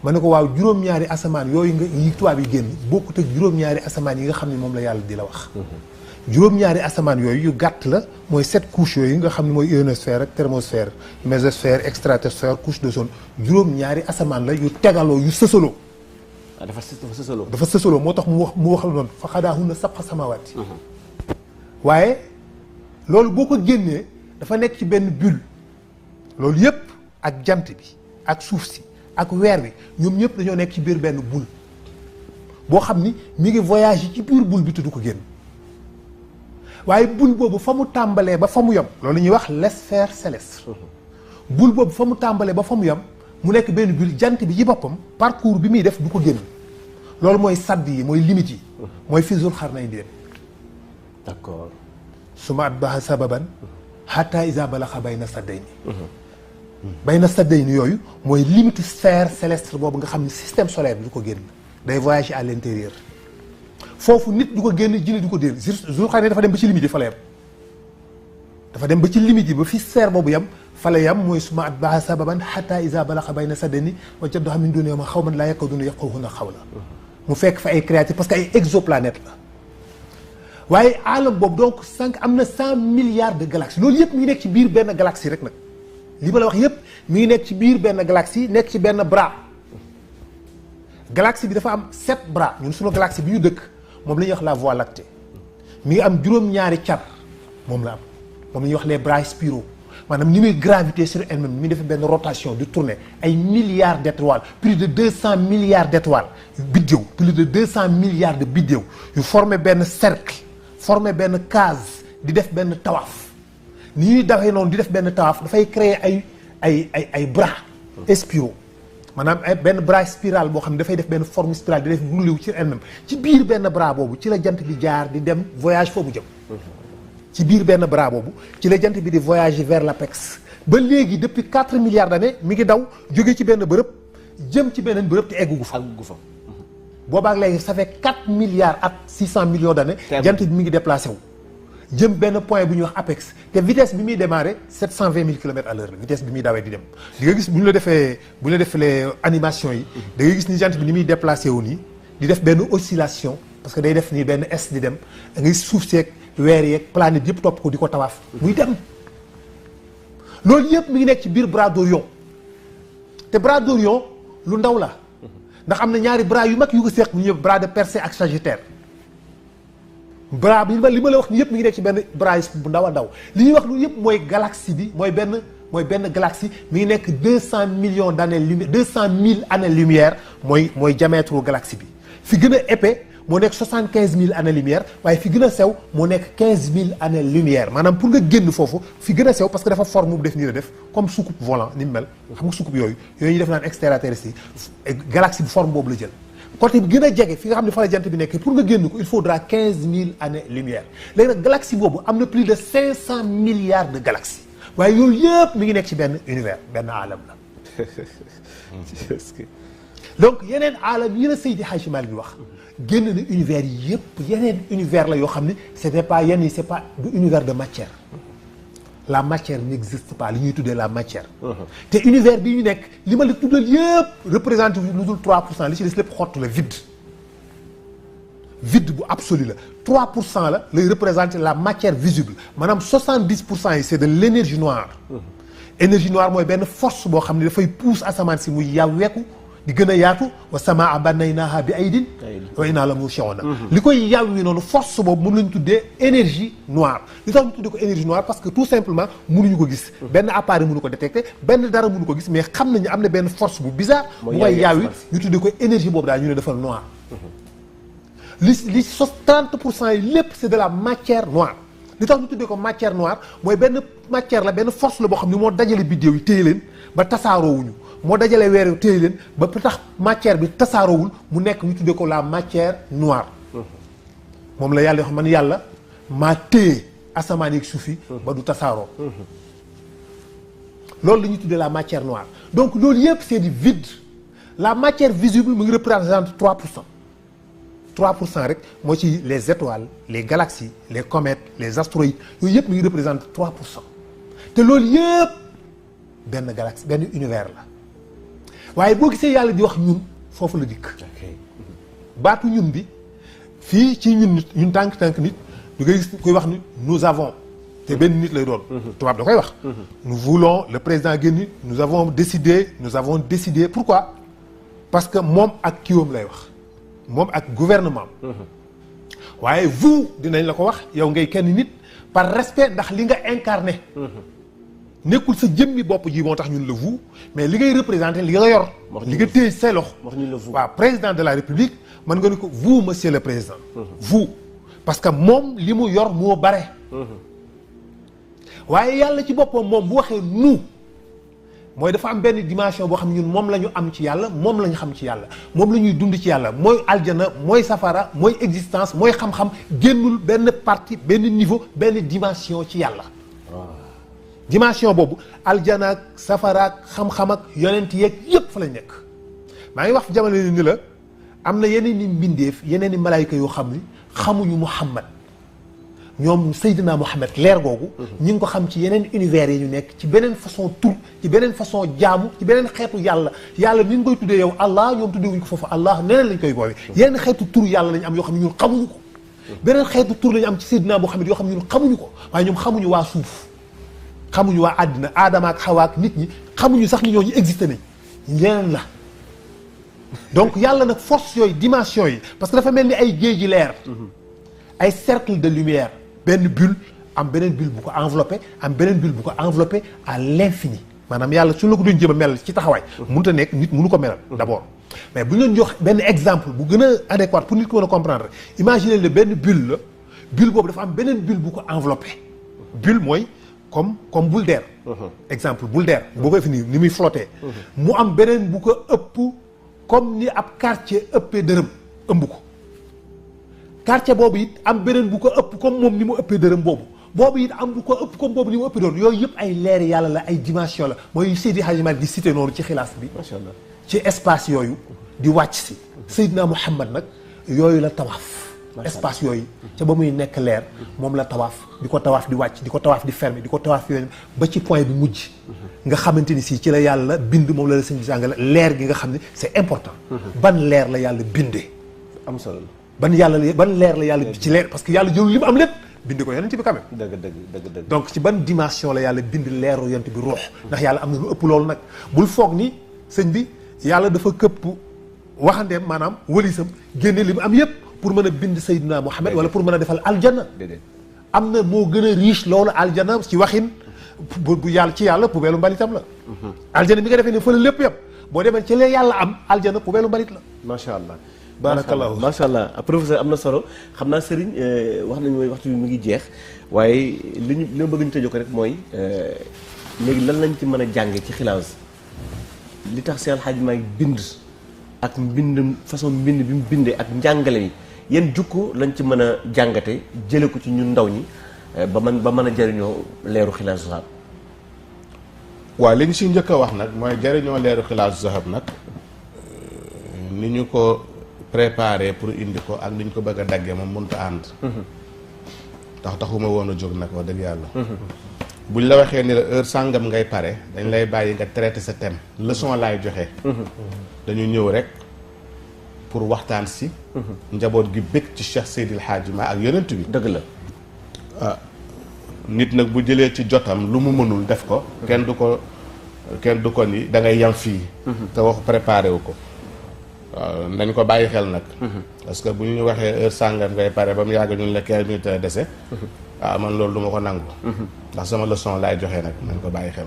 ma ne ko waaw juróom-ñaari asamaan yooyu nga yi tubaab yi génn bokkut ak juróom-ñaari asamaan yi nga xam ne moom la yàlla di la wax juróom-ñaari asamaan yooyu yu gàtt la mooy 7 couches yooyu nga xam ne mooy ionosphère ak thermosphère mésosphère extratosphère couche d'ozone juróom-ñaari asamaan la yu tegaloo yu sësaloo dafa sësaloo. dafa sësaloo moo tax mu wax la noonu fa xadaahunna sab'a samaawaati waaye loolu boo ko génnee dafa nekk ci benn bulle loolu yëpp ak jant bi ak suuf si ak weer wi ñoom ñëpp dañoo nekk ci biir benn boule boo xam ni mi ngi voyage yi ci biir boule bi te du ko génn waaye boule boobu fa mu tàmbalee ba fa mu yem loolu ñuy wax l'sphère céleste boule boobu fa mu tàmbalee ba fa mu yem mu nekk benn bulle jant bi ci boppam parcours bi muy def du ko génn loolu mooy sadd yi mooy limite yi mooy fi Zul Qarnayn di dem d'accord. summa atba'a sababan hatta iza balagha bayna saddayni bayna saddayni yooyu mooy limite sphère céleste boobu nga xam ne système solaire bi du ko génn day voyager à l'intérieur foofu nit du ko génn jinne du ko génn Zul Qarnayn dafa dem ba ci limite yi fa la yem dafa dem ba ci limite yi ba fi sphère boobu yem fa la yem mooy summa atba'a sababan hatta iza balagha bayna saddayni wajada min dunihima qawman la yakaduna yafqahuna qawla mu fekk fa ay créatures parce que ay exoplanètes la waaye alam boobu donc am na 100 milliards de galaxies loolu yëpp mi ngi nekk ci biir benn galaxie rek nag li ma la wax yëpp mi ngi nekk ci biir benn galaxie nekk ci benn bras galaxie bi dafa am 7 bras ñun suñu galaxie bi ñu dëkk moom la ñuy wax la Voie lactée mi ngi am juróom-ñaari car moom la am moom la ñuy wax les bras spiraux maanaam ni muy gravité sur elle-même ni muy def benn rotation di tourner ay milliards d'étoiles plus de 200 milliards d'étoiles biddéew plus de 200 milliards de biddéew yu former benn cercle former benn case di def benn tawaaf ni ñuy dawee noonu di def benn tawaaf dafay créer ay bras spiraux maanaam ay benn bras spiral boo xam ne dafay def benn forme spirale di def roulé wu ci elle-même ci biir benn bras boobu ci la jant bi jaar di dem voyage foofu jëm ci biir benn bras boobu ci la jant bi di voyager vers l'apex ba léegi depuis 4 milliards d'années mi ngi daw jóge ci benn bërëb jëm ci beneen bërëb te eggugu fa boobaak léegi ça fait 4 milliards ak 600 millions d'années jant bi mi ngi déplacé wu jëm benn point bu ñuy wax apex te vitesse bi muy démarré 720 000 kilomètres à l'heure la vitesse bi muy dawee di dem di nga gis bu ñu la defee animation yi da ngay gis ni jant bi ni muy déplacé wu nii di def benn oscillation parce que day def nii benn S di dem da ngay suuf seeg weer yeeg planète yëpp topp ko di ko tawaaf muy dem loolu yëpp mi ngi nekk ci biir bras d'Orion te bras d'Orion lu ndaw la ndax am na ñaari bras yu mag yu ko seq ñu bras de Persée ak Sagittaire bras bi li ma la wax ni yëpp mi ngi nekk ci benn bras bu ndaw a ndaw li ñuy wax lu yëpp mooy galaxie bi mooy benn galaxie mi ngi nekk 200 millions d'années lumière 200 000 années lumière mooy diamètre galaxie bi fi gën a épais moo nekk 75 000 années lumière waaye fi gën a sew moo nekk 15 000 années lumière maanaam pour nga génn foofu fi gën a sew parce que dafa forme bu def nii la def comme soucoupe volant ni mu mel xam nga soucoupe yooyu ñu def naan extraterrestre yi galaxie bi forme boobu la jël côté bi gën a jege fi nga xam ne fa la jant bi nekk pour nga génn ko il faudra 15 000 années lumière léegi nag galaxie boobu am na plus de 500 milliards de galaxies waaye yooyu yëpp mi ngi nekk ci benn univers benn alam la donc yeneen alam yi la Seydi Hadji Malick bi wax génn na univers yi yëpp yeneen univers la yoo xam ne c'était pas yenn yi c'est pas du univers de matière la matière n'existe pas li ñuy tuddee la matière te univers bi ñu nekk li ma la tuddal yëpp représente lu dul 3% li ci des lépp xottu la vide bu absolu la 3% la lay représenter la matière visible maanaam 70% yi c'est de l'énergie noire énergie noire mooy benn force boo xam ne dafay pousse asamaan si muy yàwweeku di gën a yaatu wa samaa banaynaaha bi aydin wa innaa la muusi'uun li koy yàwwi noonu force boobu moom la ñu tuddee énergie noire li tax ñu tuddee ko énergie noire parce que tout simplement mënuñu ko gis benn appareil mënu ko détecter benn dara mënu ko gis mais xam nañu am na benn force bu bizarre bu koy yàwwi ñu tuddee ko énergie boobu daal ñu ne dafa noir li 30% yi lépp c'est de la matière noire li tax ñu tuddee ko matière noire mooy benn matière la benn force la boo xam ne moo dajale biddéew yi téye leen ba tasaaroowuñu moo dajale weer yu téye leen ba tax matière bi tasaaroowul mu nekk ñu tuddee ko la matière noire moom la yàlla yoo xam man yàlla maa téye asamaan ak suuf yi ba du tasaaroo loolu la ñuy tuddee la matière noire donc loolu yëpp c'est du vide la matière visible mu ngi représente 3%. 3% rek moo ci les étoiles les galaxies les comètes les astéroïdes yooyu yëpp mi ngi représente 3%. te loolu yëpp benn galaxie benn univers la waaye boo gisee yàlla di wax ñun foofu la dikk. baatu ñun bi fii ci ñun tànk nit du ngay gis koy wax ni nous avons te benn nit lay doon. tubaab da koy wax. nous voulons le président génn nous avons décidé pourquoi parce que moom ak kiiwam lay wax moom ak gouvernement waaye vous dinañ la ko wax yow ngay kenn nit par respect ndax li nga incarné. nekkul sa jëmmi bopp ji moo tax ñun la vous mais li ngay représenté li nga yor. li nga téye say loxo. waaw président de la république mën nga ni ko vous monsieur le président. vous parce que moom li mu yor moo bare. waaye yàlla ci boppam moom bu waxee nous mooy dafa am benn dimension boo xam ne ñun moom la ñu am ci yàlla moom la ñu xam ci yàlla moom la ñuy dund ci yàlla mooy aljana mooy safara mooy existence mooy xam-xam génnul benn partie benn niveau benn dimension ci yàlla. dimension boobu aljana ak safara ak xam-xam ak yonent yeeg yépp fa lañ nekk maa ngi wax jamono ni la am na yeneen i mbindeef yeneen i malaayika yoo xam ni xamuñu Muhammad ñoom Seydina Muhammad leer googu ñi ngi ko xam ci yeneen univers yi ñu nekk ci beneen façon tur ci beneen façon jaamu ci beneen xeetu yàlla ni nga koy tuddee yow Allah ñoom tuddee wuñ ko foofu Allah neneen lañ koy boobee yeneen xeetu tur yàlla lañ am yoo xam ne ñun xamuñu ko beneen xeetu tur lañu am ci Seydina Muhammad yoo xam ne ñun xamuñu ko waaye ñoom xamuñu waa suuf xamuñu waa àddina aadama ak xawa ak nit ñi xamuñu sax ni ñooñu existé nañ leneen la donc yàlla nag force yooyu dimension yi parce que dafa mel ni ay géej ji leer ay cercle de lumière benn bulle am beneen bulle bu ko enveloppé am beneen bulle bu ko enveloppé à l'infini maanaam yàlla su la ko doon jëm a mel ci taxawaay mënut a nekk nit mënu ko melal d'abord mais bu ñu leen jox benn exemple bu gën a adéquat pour nit ko mën a comprendre imaginez le benn bulle la bulle boobu dafa am beneen bulle bu ko enveloppé bulle mooy comme boule d'air exemple boule d'air boo koy fi ni muy flotter mu am beneen bu ko ëpp comme ni ab quartier ëppee dërëm ëmb ko quartier boobu it am beneen bu ko ëpp comme moom ni mu ëppee dërëm boobu it am bu ko ëpp comme boobu ni mu ëppee doon yooyu yëpp ay leeri yàlla la ay dimension la mooy Seydi Hadji Malick di cité noonu ci xilaas bi macha allah ci espace yooyu di wàcc si Seydina Muhammad nag yooyu la tawaaf espace yooyu ca ba muy nekk leer moom la tawaaf di ko tawaaf di wàcc di ko tawaaf di fermer di ko tawaaf yooyu ba ci point bi mujj nga xamante ni si ci la yàlla bind moom la sëñ bi jàngale leer gi nga xam ne c'est important ban leer la yàlla bindee am solo ban leer la yàlla ci leer parce que yàlla jël li mu am lépp bind ko yonent bi quand même dëgg donc ci ban dimension la yàlla bind leeru yonent bi ruux ndax yàlla am na lu ëpp loolu nag bul foog ni sëñ bi yàlla dafa këpp waxandeem maanaam wëlisam génne li mu am yépp pour mën a bind Seydina Muhammad wala pour mën a defal aljana am na moo gën a riche loolu aljana ci waxin bu yàlla ci yàlla poubelle mbalitam la aljana bi nga defee ne fële lépp yëpp boo demee ci la yàlla am aljana poubelle mbalit la macha allah barakallahu macha allah professeur am na solo xam naa Serigne wax nañu mooy waxtu bi mu ngi jeex waaye li ma bëgg ñu tëjoo ko rek mooy léegi lan lañ ci mën a jànge ci xilaas li tax Seex Alxaaji Maalik bind ak mbind façon mbind bi mu bindee ak njàngale yi yan jukko lañ ci mën a jàngate jële ko ci ñun ndaw ñi ba mën a jëriñoo leeru xilaasu zahab waaw li ñu si njëkk a wax nag mooy jëriñoo leeru xilaasu zahab nag ni ñu ko préparé pour indi ko ak ni ñu ko bëgg a daggee moom mënut a ànd ndax taxuma woon a jóg nag wax dëgg yàlla buñ la waxee ni la heure sàngam ngay pare dañ lay bàyyi nga traité sa thème leçon laay joxe dañu ñëw rek pour waxtaan si njaboot gi bëgg ci Cheikh Seydil Hadji Malick ak yonent bi dëgg la nit nag bu jëlee ci jotam lu mu mënul def ko kenn du ko ni da ngay yam fii te wax préparé wu ko waaw nañ ko bàyyi xel nag parce que bu ñu waxee heure sàngam ngay pare ba mu yàgg ñun la 15 minutes dese waaw man loolu du ma ko nangu ndax sama leçon laay joxe nag nañ ko bàyyi xel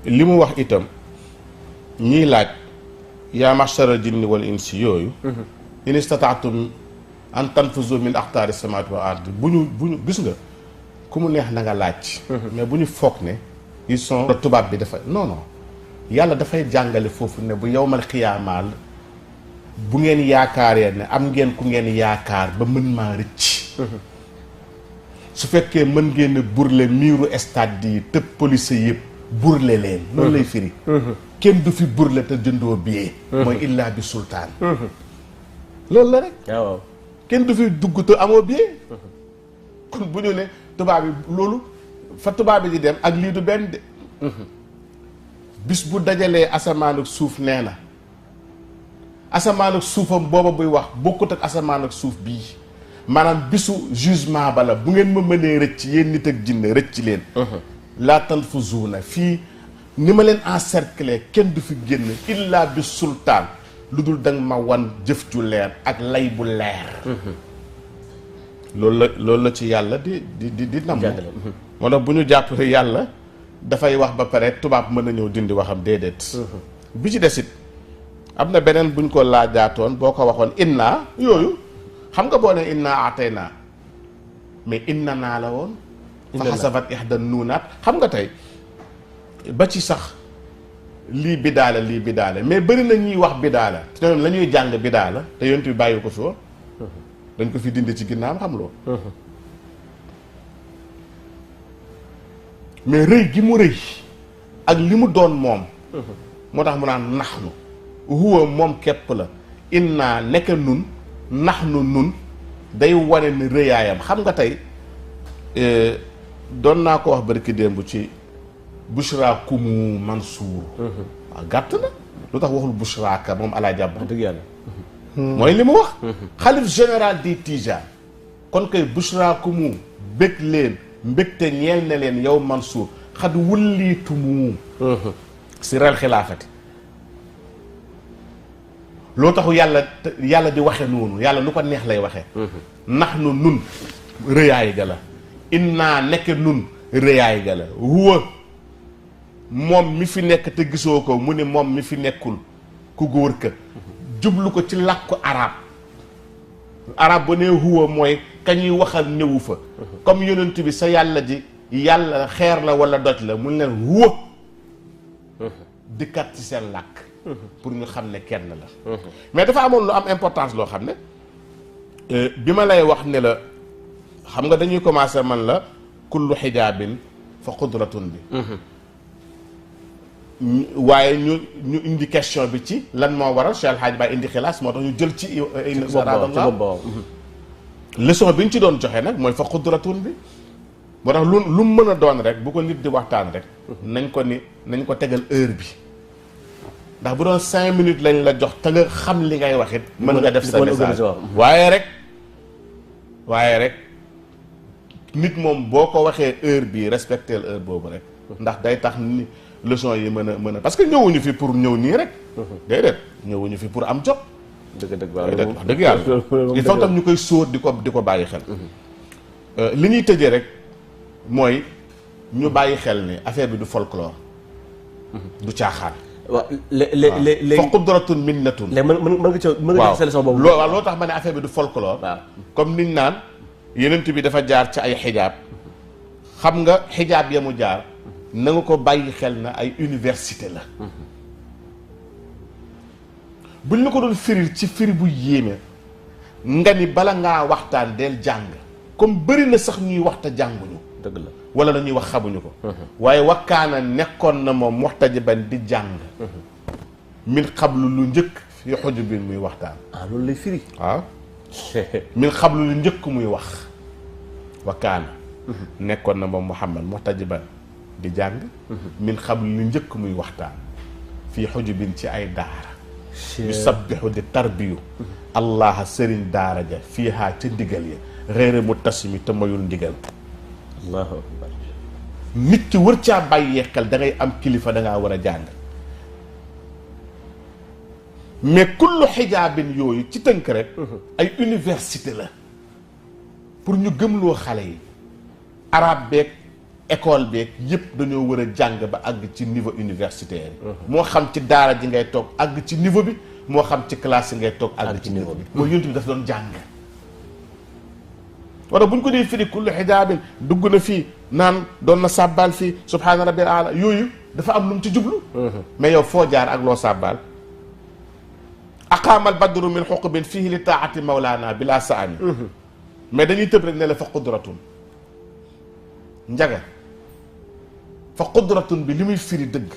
li mu wax itam ñiy laaj yaa ma'shara jinni wal insi yooyu in istata'tum an tanfuzu min aqtaari samaawaati wal ardi bu ñu gis nga ku mu neex na nga laaj mais bu ñu foog ne ils sont tubaab bi dafa non yàlla dafay jàngale foofu ne bu yowmal xiyaamaal bu ngeen yaakaaree ne am ngeen ku ngeen yaakaar ba mën maa rëcc su fekkee mën ngeen a burle miiru stade yi tëb police yëpp burle leen loolu lay firi kenn du fi burle te jëndoo billet mooy illaa bi sultaan loolu la rek waaw kenn du fi dugg te amoo billet kon bu ñu ne tubaab bi loolu fa tubaab bi di dem ak lii du benn de bis bu dajalee asamaan ak suuf nee na asamaan ak suufam booba buy wax bokkut ak asamaan ak suuf bii maanaam bisu jugement bala bu ngeen ma mënee rëcc yéen nit ak jinne rëcc leen laa tanfuzuuna fii ni ma leen encercler kenn du fi génn illa bi sultaan lu dul danga ma wan jëf ju leer ak lay bu leer loolu la ci yàlla di nam moo tax bu ñu jàpp yàlla dafay wax ba pare tubaab mën na ñëw dindi waxam déedéet bi ci desit am na beneen buñ ko laajaatoon boo ko waxoon inna yooyu xam nga boo ne inna atayna mais inna naa la woon fa xasafat ihda nuunaat xam nga tey ba ci sax lii bidaala mais bëri na ñuy wax bidaala te ñoom la ñuy jàng bidaala te yonent bi bàyyi ko fi woon dañ ko fi dindi ci ginnaaw xam loo mais rëy gi mu rëy ak li mu doon moom moo tax mu naan naxnu huwa moom képp la inna nekk nun naxnu nun day wane ni rëyaayam xam nga tey doon naa ko wax barki démb ci bushra kumu Mansour waaw gàtt na lu tax waxul bushra ka moom alaa jàpp dëgg yàlla mooy li mu wax xalif général di Tijaan kon koy bushra kumu bég leen mbégte ñeel ne leen yow Mansour xad wulliitumu si rel xilaafati loo taxu yàlla di waxe noonu yàlla lu ko neex lay waxe nax nu nun rëyaay ga la innaa nekk nun rëyaay ga la huwa moom mi fi nekk te gisoo ko mu ne moom mi fi nekkul ku góor ka jublu ko ci làkku arab ba ne huwa mooy kañuy waxal néewu fa comme yonent bi sa yàlla ji yàlla xeer la wala doj la mu leen huwa dikkat ci seen làkk pour ñu xam ne kenn la mais dafa amoon lu am importance loo xam ne bi ma lay wax ne la xam nga dañuy commencer man la kullu xijaabin fa qudratun bi waaye ñu indi question bi ci lan moo waral Cheikh El Hadj Baye indi xilaas moo tax ñu jël ci leçon bi ñu ci doon joxe nag mooy fa qudratun bi moo tax lu mu mën a doon rek bu ko nit di waxtaan rek nañ ko tegal heure bi ndax bu doon 5 minutes lañ la jox te nga xam li ngay wax it mën nga def sa message waaye rek nit moom boo ko waxee heure bii respecter heure boobu rek ndax day tax ni leçon yi mën a parce que ñëwuñu fi pour ñëw nii rek déedéet ñëwuñu fi pour am jot dëgg wax dëgg yàlla il faut tam ñu koy sóor di ko bàyyi xel li ñuy tëjee rek mooy ñu bàyyi xel ne affaire bi du folklore du caaxaan waaw léegi fa qudratun minnatun léegi mën nga def leçon boobu waaw loo tax ma ne affaire bi du folklore waaw comme niñ naan yenent bi dafa jaar ci ay xijaab xam nga xijaab ya mu jaar na nga ko bàyyi xel na ay université la buñ la ko doon firir ci firi bu yéeme nga ni bala ngaa waxtaan del jàng comme bëri na sax ñuy waxta jànguñu dëgg la wala dañuy wax xamuñu ko waaye wakkaana nekkoon na moom muxtajiban di jàng min xablu lu njëkk fi xujubin muy waxtaan loolu lay firi waaw min xablu lu njëkk muy wax wakkaana nekkoon na moom Muhammad muxtajiban di jàng min xablu lu njëkk muy waxtaan fii xujubin ci ay daara yu sabbixu di tarbiyu allah sëriñ daara ja fii haa ca ndigal ya réere mu tasimi te mayul ndigal allahu akbar nit ki wër caa bàyyee xel da ngay am kilifa da ngaa war a jàng mais kullu xijaabin yooyu ci tënk rek ay université la pour ñu gëmloo xale yi arabe beeg école beeg yëpp dañoo war a jàng ba àgg ci niveau universitaire moo xam ci daara ji ngay toog àgg ci niveau bi moo xam ci classe yi ngay toog àgg ci niveau bi mooy yonent bi dafa doon jàng wala bu ñu ko dee firi kullu xijaabin dugg na fii naan doon na sàbbaal fii subhaana rabbil aala yooyu dafa am lu mu ci jublu mais yow foo jaar ak loo sàbbaal aqaamal badru min xuqbin fihi li taati mawlaana bila saani mais dañuy tëb rek ne la fa qudratun njaga fa qudratun bi li muy firi dëgg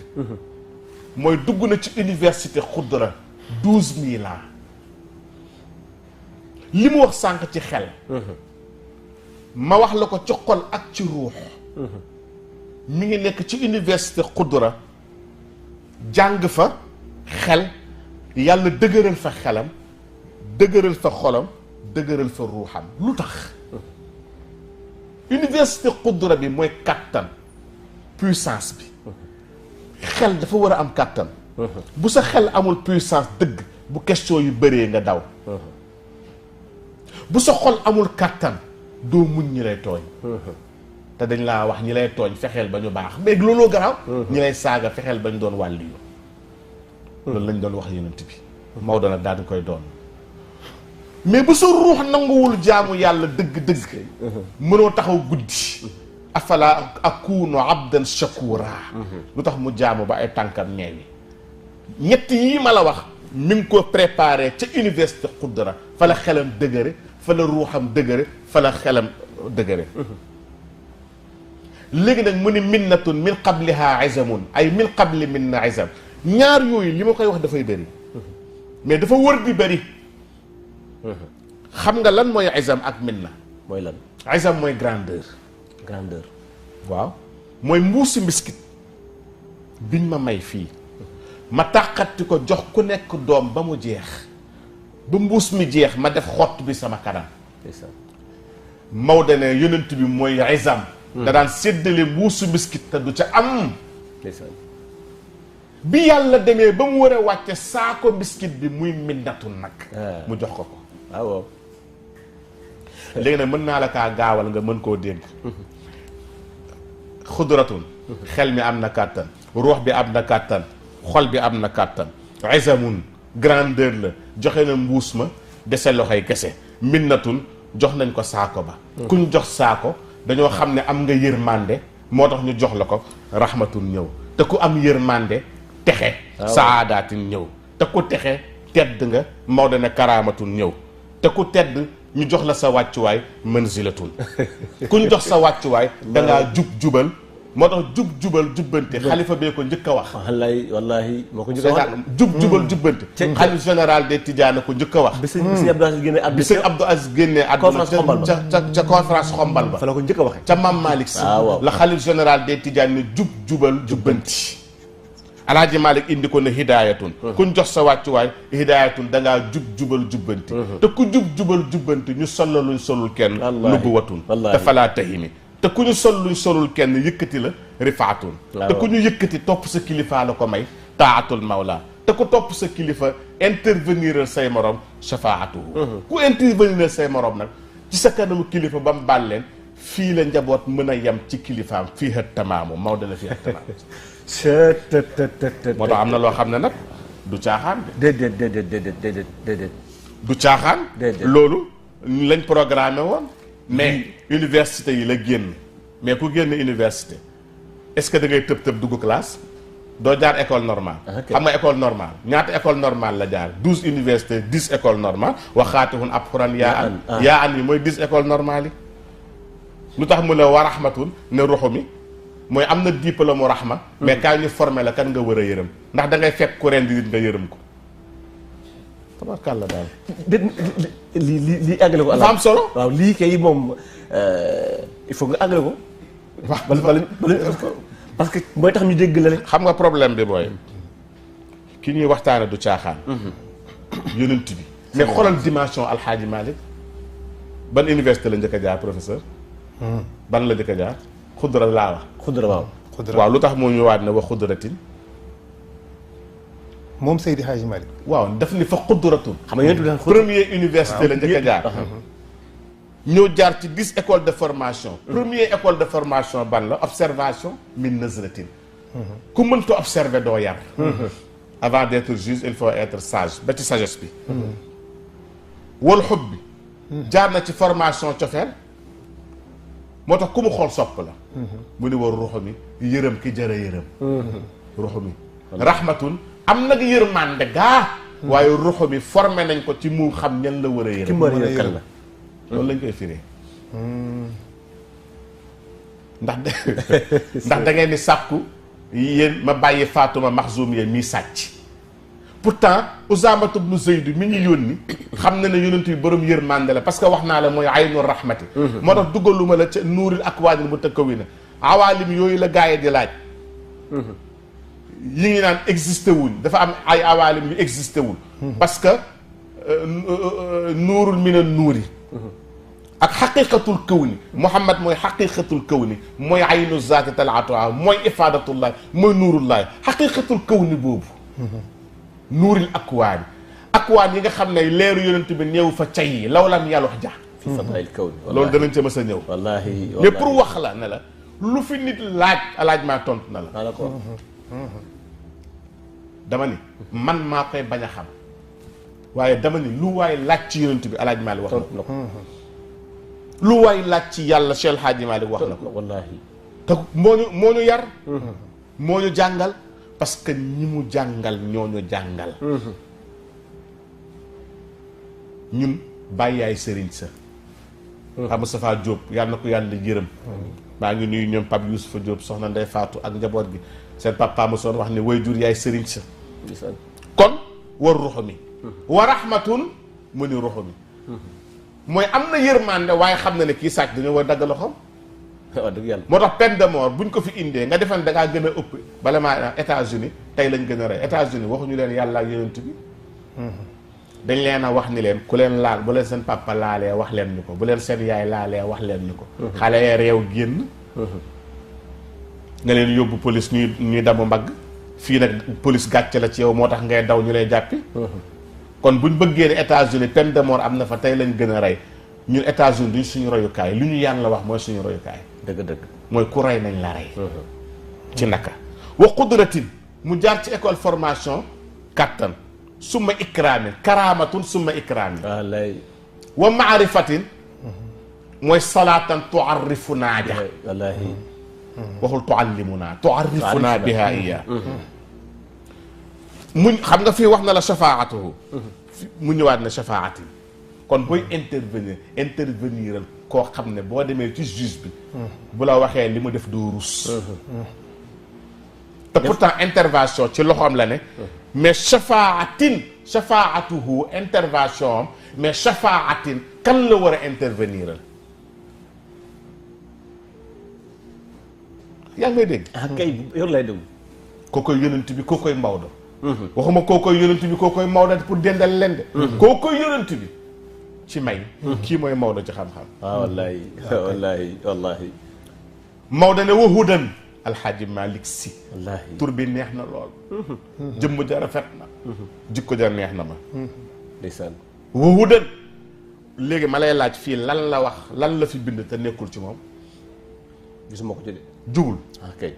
mooy dugg na ci université xudra 12 000 ans li mu wax sànq ci xel ma wax la ko ci xol ak ci ruux mi ngi nekk ci université xudra jàng fa xel yàlla dëgëral fa xelam dëgëral fa xolam dëgëral fa ruuxam lu tax université xudra bi mooy kàttan puissance bi xel dafa war a am kàttan bu sa xel amul puissance dëgg bu question yu bëree nga daw bu sa xol amul kàttan doo muñ ñi lay tooñ te dañ laa wax ñi lay tooñ fexeel ba ñu baax mais looloo garaaw ñi lay saaga fexeel ba ñu doon wàlli yu loolu lañ doon wax yonent bi Maodo nag daal di koy doon mais bu sa ruux nanguwul jaamu yàlla dëgg-dëgg mënoo taxaw guddi afala akunu abdan shakura lu tax mu jaamu ba ay tànkam neewi ñett yii ma la wax mi ngi ko préparé ca université xudra fa la xelam dëgëre fa la ruuxam dëgëre fa la xelam dëgëre léegi nag mu ni minnatun min qabliha izamun ay min qabli minna izam ñaar yooyu li ma koy wax dafay bëri mais dafa wër di bëri xam nga lan mooy izam ak minna mooy lan izam mooy grandeur grandeur waaw mooy mbuusi mbiskit biñ ma may fii ma tàqati ko jox ku nekk doom ba mu jeex ba mbuus mi jeex ma def xott bi sama kanam Maodo ne yonent bi mooy izam da daan séddale mbuusu mbiskit te du ca am bi yàlla demee ba mu war a wàcce saako mbiskit bi muy minnatun nag mu jox ko waaw léegi nag mën naa la kaa gaawal nga mën koo dégg xudratun xel mi am na kàttan ruux bi am na kàttan xol bi am na kàttan izamun grandeur la joxe na mbuus ma dese loxoy kese minnatun jox nañ ko saako ba kuñ jox saako dañoo xam ne am nga yërmande moo tax ñu jox la ko rahmatun ñëw te ku am yërmande texe saadaatin ñëw te ku texe tedd nga Maodo ne karaamatun ñëw te ku tedd ñu jox la sa wàccuwaay manzilatun kuñ jox sa wàccuwaay dangaa jub-jubal moo tax jub-jubal jubbante xalifa bee ko njëkk a wax wallahi moo ko njëkk a wax jub-jubal jubbante xalif général des Tidiane ko njëkk a wax bi sëñ Abdou Aziz génnee àdduna bi sëñ Abdou Aziz génnee àdduna ca conférence xombal ba fa la ko njëkk a waxee ca Mam Malick Si la xalif général des Tidiane ne jub-jubal jubbanti Alaaji Malick indi ko ne hidaayatun kuñ jox sa wàccuwaay hidaayatun dangaa jub-jubal jubbanti te ku jub-jubal jubbanti ñu sol la luñ solul kenn nubuwatun te falaa tahimi te ku ñu sol luñ solul kenn yëkkati la rifaatun te ku ñu yëkkati topp sa kilifa la ko may taatul mawla te ku topp sa kilifa intervenir say morom shafaatuhu ku intervenir say morom nag ci sa kanamu kilifa ba mu baal leen fii la njaboot mën a yem ci kilifaam fii xët tamaamu Maodo la fii xët tamaamu moo tax am na loo xam ne nag du caaxaan déedéet du caaxaan loolu lañ programmé woon mais université yi la génn mais ku génn université est-ce que da ngay tëb dugg classe doo jaar école normale xam nga école normale ñaata école normale la jaar 12 université 10 école normale waxaatihun ab xuran yaa an yi mooy 10 école normale yi lu tax mu ne wa rahmatun ne ruxu mi mooy am na diplôme mu rahma mais kaay ñu formé la kan nga war a yërëm ndax da ngay fekk ku rendi nit nga yërëm ko tabarkàlla daal lii àggale ko dafa am solo waaw lii kay moom il faut nga àggale ko parce que mooy tax ñu dégg la rek xam nga problème bi mooy ki ñuy waxtaane du caaxaan yonent bi mais xoolal dimension Alxaaji Malick ban université la njëkk a jaar professeur ban la njëkk a jaar xudra laa wax xudra waaw lu tax moo ñëwaat ne wax xudratin moom Seydi Hadji Malick waaw daf ni fa xudratun xam nga yéen première université la njëkk a jaar ñëw jaar ci 10 écoles de formation première école de formation ban la observation min nazratin ku mënta observer doo yar avant d'être juge il faut être sage ba ci sagesse bi wal xub bi jaar na ci formation cofeel moo tax ku mu xool sopp la mu ni war ruxu mi yërëm ki jëra yërëm ruxu mi rahmatun am nag yërmande gaa waaye ruxu mi formé nañ ko ci mu xam ñan la war a yërëm ki mën a kan la loolu lañ koy firee ndax ndax da ngeen di sàkku yéen ma bàyyi Faatuma Maxzum yéen mii sàcc pourtant Usaamatu bnu Zayd mi ñu yónni xam na ne yonent bi borom yërmande la parce que wax naa la mooy aynu rahmati moo tax dugaluma la ca nuuril akwaanil mutakawwina awaalim yooyu la gaa yi di laaj yi ngi naan existé wuñ dafa am ay awaalim yu existé wul parce que nuurul mina nuuri ak xaqiqatul kawni Muhammad mooy xaqiqatul kawni mooy aynu zaati talaatuha mooy ifadatullah mooy nuurullahi xaqiqatul kawni boobu nuuril akwaan akwaan yi nga xam ne leeru yonent bi ñëw fa cay yi law lam yàlla wax ja fi fadail kawni loolu danañ ca mës a ñëw wallaahi mais pour wax la ne la lu fi nit laaj alaaj maa tontu na la maa la ko dama ni man maa koy bañ a xam waaye dama ni lu waay laaj ci yonent bi alaaj Maalik wax na ko lu waay laaj ci yàlla Cheikh El Hadji Malick wax na ko wallaahi te moo ñu yar moo ñu jàngal parce que ñi mu jàngal ñoo ñu jàngal ñun bàyyi yaay sëriñ sa Pape Moustapha Diop yàlla na ko yàlla yërëm maa ngi nuyu ñoom Pape Youssoufa Diop soxna Ndey Faatu ak njaboot gi seen papa ma soon wax ne way jur yaay sëriñ sa kon war ruxu mi wa rahmatun mu ni ruxu mi mooy am na yërmande waaye xam na ne kii sàcc dañoo war dagg loxoom wax dëgg yàlla moo tax peine de mort buñ ko fi indee nga defen da ngaa gën a ëpp bala maa États-Unis tey lañ gën a rey États-Unis waxuñu leen yàlla ak yonent bi dañ leen a wax ni leen ku leen laal bu leen seen papa laalee wax leen ñu ko bu leen seen yaay laalee wax leen ñu ko xale ya réew génn nga leen yóbbu police ñuy damu mbagg fii nag police gàcce la ci yow moo tax ngay daw ñu lay jàppi kon buñ bëggee ne États-Unis peine de mort am na fa tey lañ gën a rey ñun États-Unis duñ suñu royukaay lu ñu yàlla wax mooy suñu royukaay dëgg-dëgg mooy ku rey nañ la rey ci naka wa qudratin mu jaar ci école formation kattan summa ikraamin karaamatun summa ikraamin wallaahi wa maarifatin mooy salaatan tuarrifunaa ja wallaahi waxul tuallimunaa tuarrifunaa bihaa iya muñ xam nga fii wax na la shafaatuhu mu ñëwaat na shafaatin kon booy interveniral koo xam ne boo demee ci juge bi bu la waxee li mu def doo rus te pourtant intervention ci loxoom la ne mais shafaatuhu intervention am mais shafaatin kan la war a interveniral yaa ngi may dégg kay yor lay dégg koo koy yonent bi koo koy Maodo waxuma koo koy yonent bi koo koy Maodo pour dendal leen de koo koy yonent bi ci may kii mooy Maodo ci xam-xam waaw wallaahi wallaahi wallaahi Maodo ne wahudan alxaaji Malick Sy wallaahi tur bi neex na lool jëmm ja rafet na jikko ja neex na ma ndeysaan wahudan léegi ma lay laaj fii lan la wax lan la fi bind te nekkul ci moom gisuma ko ci de jubul kay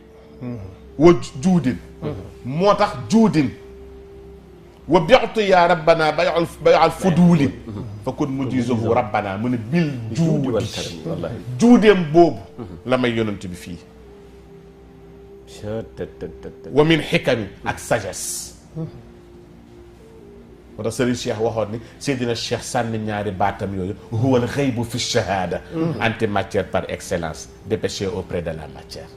wa juudin moo tax juudin wa bi'tu ya rabbana bay'al fuduuli fa kun mujizuhu rabbana mu ne bil juudi wallaahi juudeem boobu la may yonent bi fii wa min xikami ak sagesse moo tax Serigne Cheikh waxoon ni Seydina Cheikh sànni ñaari baatam yooyu huwa al xaybu fi shahada antimatière par excellence dépêché auprès de la matière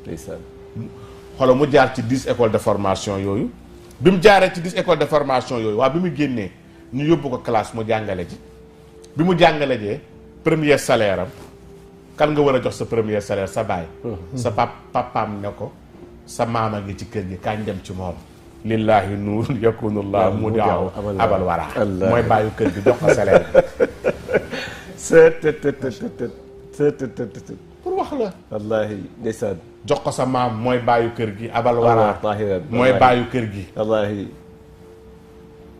xoolal mu jaar ci 10 écoles de formation yooyu bi mu jaaree ci 10 écoles de formation yooyu waaw bi mu génnee ñu yóbbu ko classe mu jàngale ji bi mu jàngale jee premier salaire am kan nga war a jox sa premier salaire sa baay sa papaam ne ko sa maama ngi ci kër gi kañ dem ci moom lillahi nuurun yakunullah mudiaw abal wara mooy bàyyu kër gi jox ko salaire pour wax la wallaahi ndeysaan jox ko sa maam mooy bàyyu kër gi abal wara mooy bàyyu kër gi wallaahi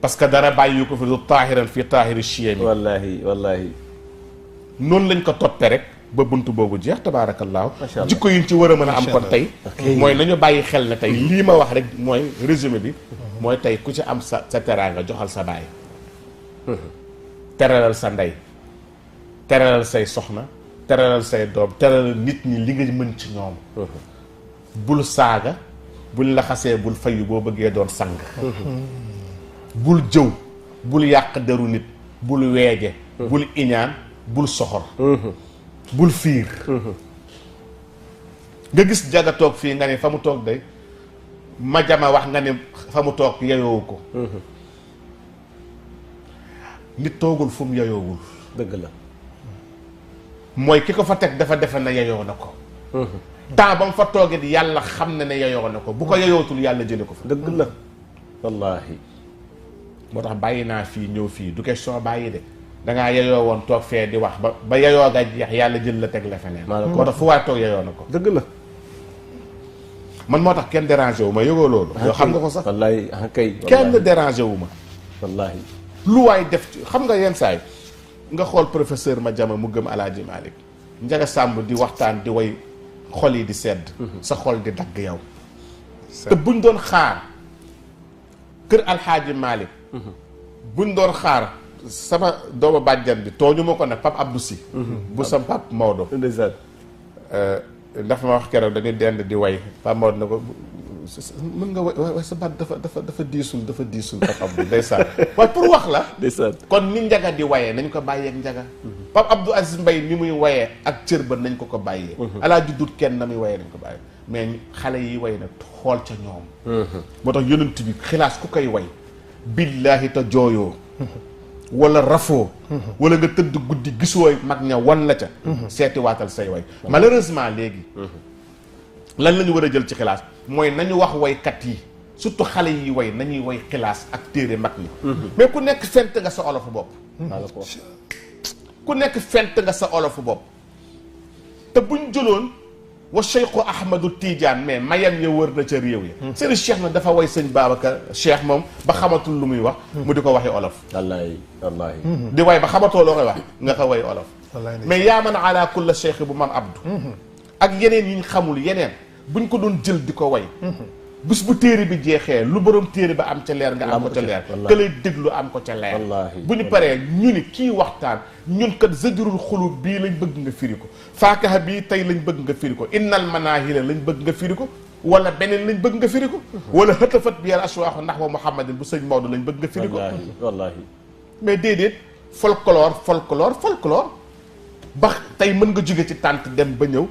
parce que dara bàyyi ko fi du taahiran fii taahiri chiyami wallaahi wallaahi noonu lañ ko toppee rek ba buntu boobu jeex tabaarakallaahu jikko yi ñu ci war a mën a am kon tey mooy nañu bàyyi xel ne tey lii ma wax rek mooy résumé bi mooy tey ku ci am sa teraanga joxal sa baay teralal sa ndey teralal say soxna teralal say doom teralal nit ñi li nga mën ci ñoom bul saaga bul laxasee bul fayu boo bëggee doon sang bul jëw bul yàq deru nit bul weeje bul iñaan bul soxor bul fiir nga gis jaga toog fii nga ne fa mu toog day ma jama wax nga ne fa mu toog yeyoowu ko nit toogul fu mu yeyoowul dëgg la mooy ki ko fa teg dafa defe na yeyoo na ko temps ba mu fa toogee di yàlla xam na ne yeyoo na ko bu ko yeyootul yàlla jële ko fa dëgg la wallaahi moo tax bàyyi naa fii ñëw fii du question bàyyi de dangaa yeyoo woon toog fee di wax ba yeyoo ga jeex yàlla jël la teg la feneen moo tax fu waay toog yeyoo na ko dëgg la man moo tax kenn dérangé wu ma yëgoo loolu yow xam nga ko sax wallaahi kay kenn dérangé wu ma wallaahi lu waay def ci xam nga yenn saay nga xool professeur Madiama mu gëm Alaaji Malick Njaga Sàmb di waxtaan di way xol yi di sedd sa xol di dagg yow te buñ doon xaar kër Alxaaji Malick buñ doon xaar sama dooma bàjjan bi tooñu ma ko nag Pape Abdou Sy bu sam Pape Maodo ndeysaan dafa ma wax keroog dañuy dend di way Pape Maodo na ko mën nga way sa baat dafa diisul Pape Abdou ndeysaan waaye pour wax la ndeysaan kon ni Njaga di wayee nañ ko bàyyee ak Njaga Pape Abdou Aziz Mbaye ni muy wayee ak cër ba nañ ko bàyyee Alaaji Dut kenn na muy wayee nañ ko bàyyee mais xale yi way nag xool ca ñoom moo tax yonent bi xilaas ku koy way billaahi te jooyoo wala rafoo wala nga tëdd guddi gisoo mag ña wan la ca seeti waatal say way malheureusement léegi lan la ñu war a jël ci xilaas mooy nañu wax waykat yi surtout xale yi way nañuy way xilaas ak téere mag ñi mais ku nekk fent nga sa olofu bopp ku nekk fent nga sa olofu bopp te buñ jëloon wa Cheikhu Ahmadou Tidiane mais mayam ya wër na ca réew ya sëriñ Cheikh na dafa way sëñ Babacar Cheikh moom ba xamatul lu muy wax mu di ko waxi olof wallaahi wallaahi di way ba xamatoo loo koy wax nga ko way olof mais yaa man ala kulla cheikh bu mam Abdou ak yeneen yi ñu xamul yeneen buñ ko doon jël di ko way bis bu téere bi jeexee lu borom téere ba am ca leer nga am ko ca leer ka lay déglu am ko ca leer bu ñu paree ñu ni kii waxtaan ñun kat zajrul xulub bii lañ bëgg nga firi ko faakaha bii tey lañ bëgg nga firi ko innal manahila lañ bëgg nga firi ko wala beneen lañ bëgg nga firi ko wala xëtafat bi yàlla aswaaxu ndax wa muhammadin bu sëñ Maodo lañ bëgg nga firi ko wallaahi mais déedéet folklore ba tey mën nga jóge ci tànt dem ba ñëw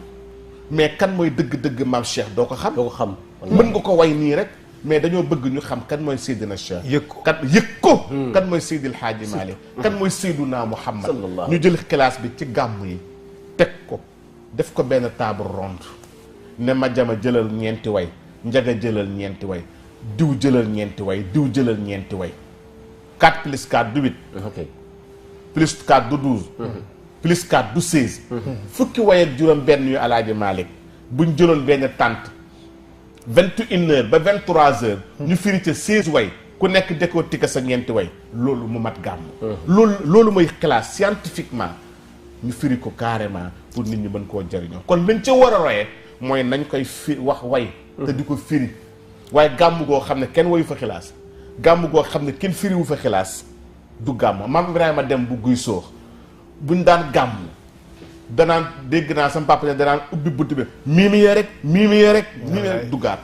mais kan mooy dëgg-dëgg maam Cheikh doo ko xam mën nga ko way nii rek mais dañoo bëgg ñu xam kan mooy Seydina Cheikh yëg ko kan mooy Seydil Haaji Malick kan mooy Seyduna Muhammad ñu jël classe bi ci gàmm yi teg ko def ko benn table ronde ne Madiama jëlal ñeenti way Njaga jëlal ñeenti way diw jëlal ñeenti way diw jëlal ñeenti way 4 plus 4 du 8 plus 4 du 12 plus 4 du 16 fukki way ak juróom benn yu Alaaji Malick buñ jëloon benn tànt 21h ba 23h ñu firi ca 16 way ku nekk décortiquer sa ñeenti way loolu mu mat gàmm loolu mooy classe scientifiquement ñu firi ko carrément pour nit ñi mën koo jëriñoo kon lañ ca war a royee mooy nañ koy wax way te di ko firi waaye gàmm goo xam ne kenn wayu fa xilaas gàmm goo xam ne kenn firiwu fa xilaas du gàmm maam Ibrahima dem bu guy soox buñ daan gàmm danaan dégg naa sama papa ne danaan ubbi bunt bi miimi rek duggaat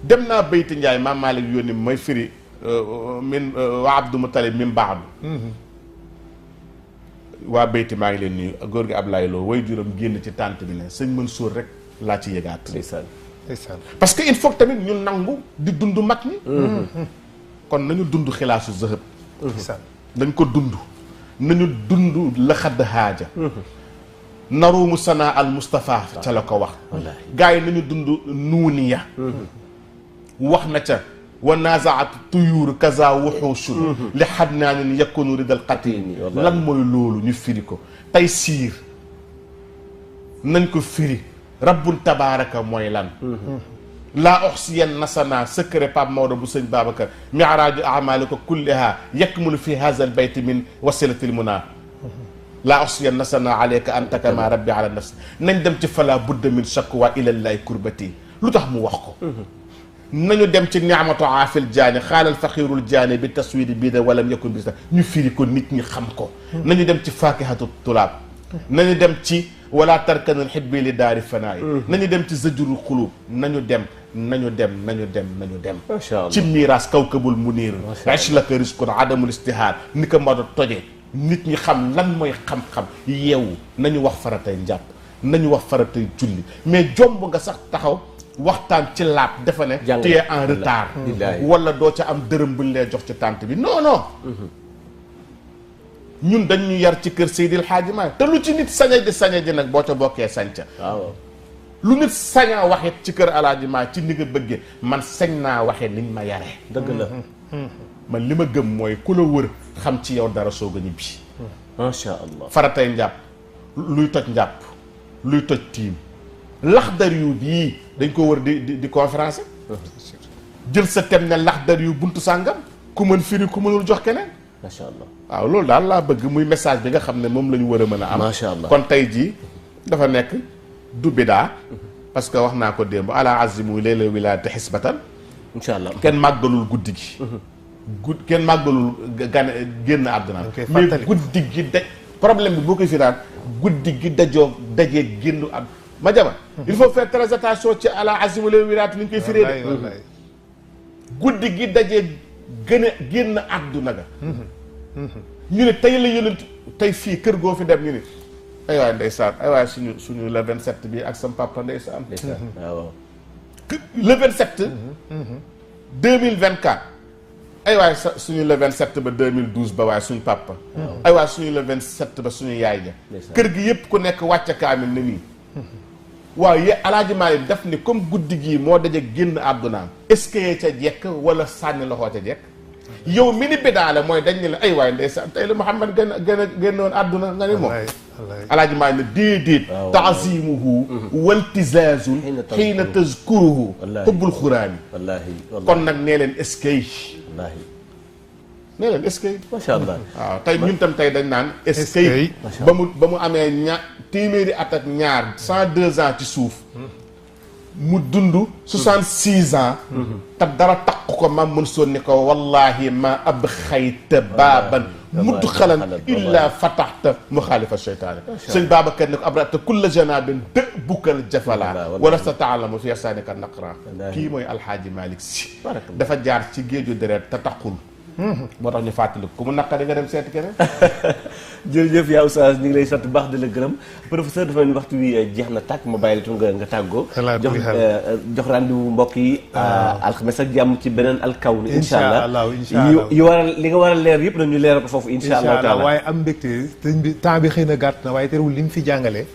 dem naa Bayti Njaay maam Malick yónni mooy firi min waa Abdou Moutalib min baadu waa Bayti maa ngi leen nuyu góor gi Ablaye Lo way juróom génn ci tànt bi ne sëñ Mansour rek laa ci yëgaat parce que il faut que tamit ñu nangu di dund mag ñi kon nañu dund xilaasu zahab dañ ko dund nañu dund la xadd haaja naruumu sana al Mustafa ca la ko wax gars yi nañu dund nuuniya wax na ca wa nazaat tuyuur kaza wuxuushun li xadnaanin yakunu ridal qatin lan mooy loolu ñu firi ko tey siir nañ ko firi rabbun tabaraka mooy lan laa oxsiyan nasana secret Pape Maodo bu sëñ Babacar miraaju amalika kulliha yakmulu fi haza al bayt min wasilatil muna laa oxsiyan nasana alayka anta kama rabbi ala nafsi nañ dem ci fala budda min shakwa ilallahi kurbati lu tax mu wax ko nañu dem ci ni'matu aafil jaani xaalal faqiirul jaani bi taswidi bii da walam yakun bi ñu firi ko nit ñi xam ko nañu dem ci faakihatu tulaab nañu dem ci wala tarkanul xibbi li daari fanaayi nañu dem ci zajurul xulub nañu dem ci miiras kawkabul muniir ash laka risqun adamul istihaar ni ko Maodo toje nit ñi xam lan mooy xam-xam yeewu nañu wax faratay njàpp nañu wax faratay julli mais jomb nga sax taxaw waxtaan ci laab defa ne tu es en retard wala doo ca am dërëm buñ lay jox ci tànt bi non non ñun dañ ñu yar ci kër Seydil Hadji Malick te lu ci nit saña di nag boo ca bokkee sañca waaw lu nit sañaa waxit ci kër Alaaji Malick ci ni nga bëggee man sañ naa waxee niñ ma yaree dëgg la man li ma gëm mooy ku la wër xam ci yow dara soog a ñibbi macha allah faratay njàpp luy toj njàpp luy toj tiim laxdar yu bii dañ ko wër di conférence jël sa tem ne laxdar yu buntu sàngam ku mën firi ku mënul jox keneen macha allah waaw loolu daal laa bëgg muy message bi nga xam ne moom la ñu war a mën a am macha allah kon tey jii dafa nekk du bidaa parce que wax naa ko démb ala azimu layla wilaayati xisbatan incha allah kenn màggalul guddi gi kenn màggalul génn àdduna mais guddi gi problème bi boo koy fi daan guddi gi dajee génn àdduna ma jama il faut faire très attention ci ala azimu layla wilaayati ni ñu koy firee de guddi gi dajee génn àdduna ga ñu ne tey la yonent tey fii kër goo fi dem ñu ne ay waay ndeysaan ay waay suñu le 27 bi ak sam papa ndeysaan waaw le 27 2024 ay waay suñu le 27 ba 2012 ba waaye suñu papa ay waay suñu le 27 ba suñu yaay ja kër gi yëpp ku nekk wàcce kaamil na nii waaw Alaaji Malick def ni comme guddi gii moo daje génn àddunaam est-ce que ca jekk wala sànni loxoo ca jekk yow mi ni bidaale mooy dañ ne la ay waay ndeysaan tey la Muhammad génnoon àdduna nga ni moom Alaaji Malick ne déedéet taazimuhu waltizaazun xiina tazkuruhu xubbul xuraani kon nag nee leen est-ce que nee leen est-ce que macha allah waaw tey ñun tam tey dañ naan est-ce que ba mu amee téeméeri at ak ñaar 102 ans ci suuf mu dund 66 ans te dara taq ko ma mën soon ni ko wallahi ma ab xayta baaban mudxalan illa fataxta muxaalifa cheytaani sëñ Babacar ne ko abrata kulla janabin dë bukkal jafala wala sa taalamu fi yasaanika naqra kii mooy alxaaji Malick Sy dafa jaar ci géeju deret te taqul moo tax ñu fàttali ku mu naqari nga dem seeti keneen jërëjëf yaa Oustaz ñu ngi lay sant bu baax di la gërëm professeur dafa ne waxtu wi jeex na tàkk ma bàyyi la tuuti nga tàggoo jox rendez-vous mbokk yi alxames ak jàmm ci beneen alkawni incha allah yi waral li nga war a leer yëpp nañu leeral ko foofu incha allah taala waaye am mbégte sëñ bi temps bi xëy na gàtt na waaye terewul li mu fi jàngalee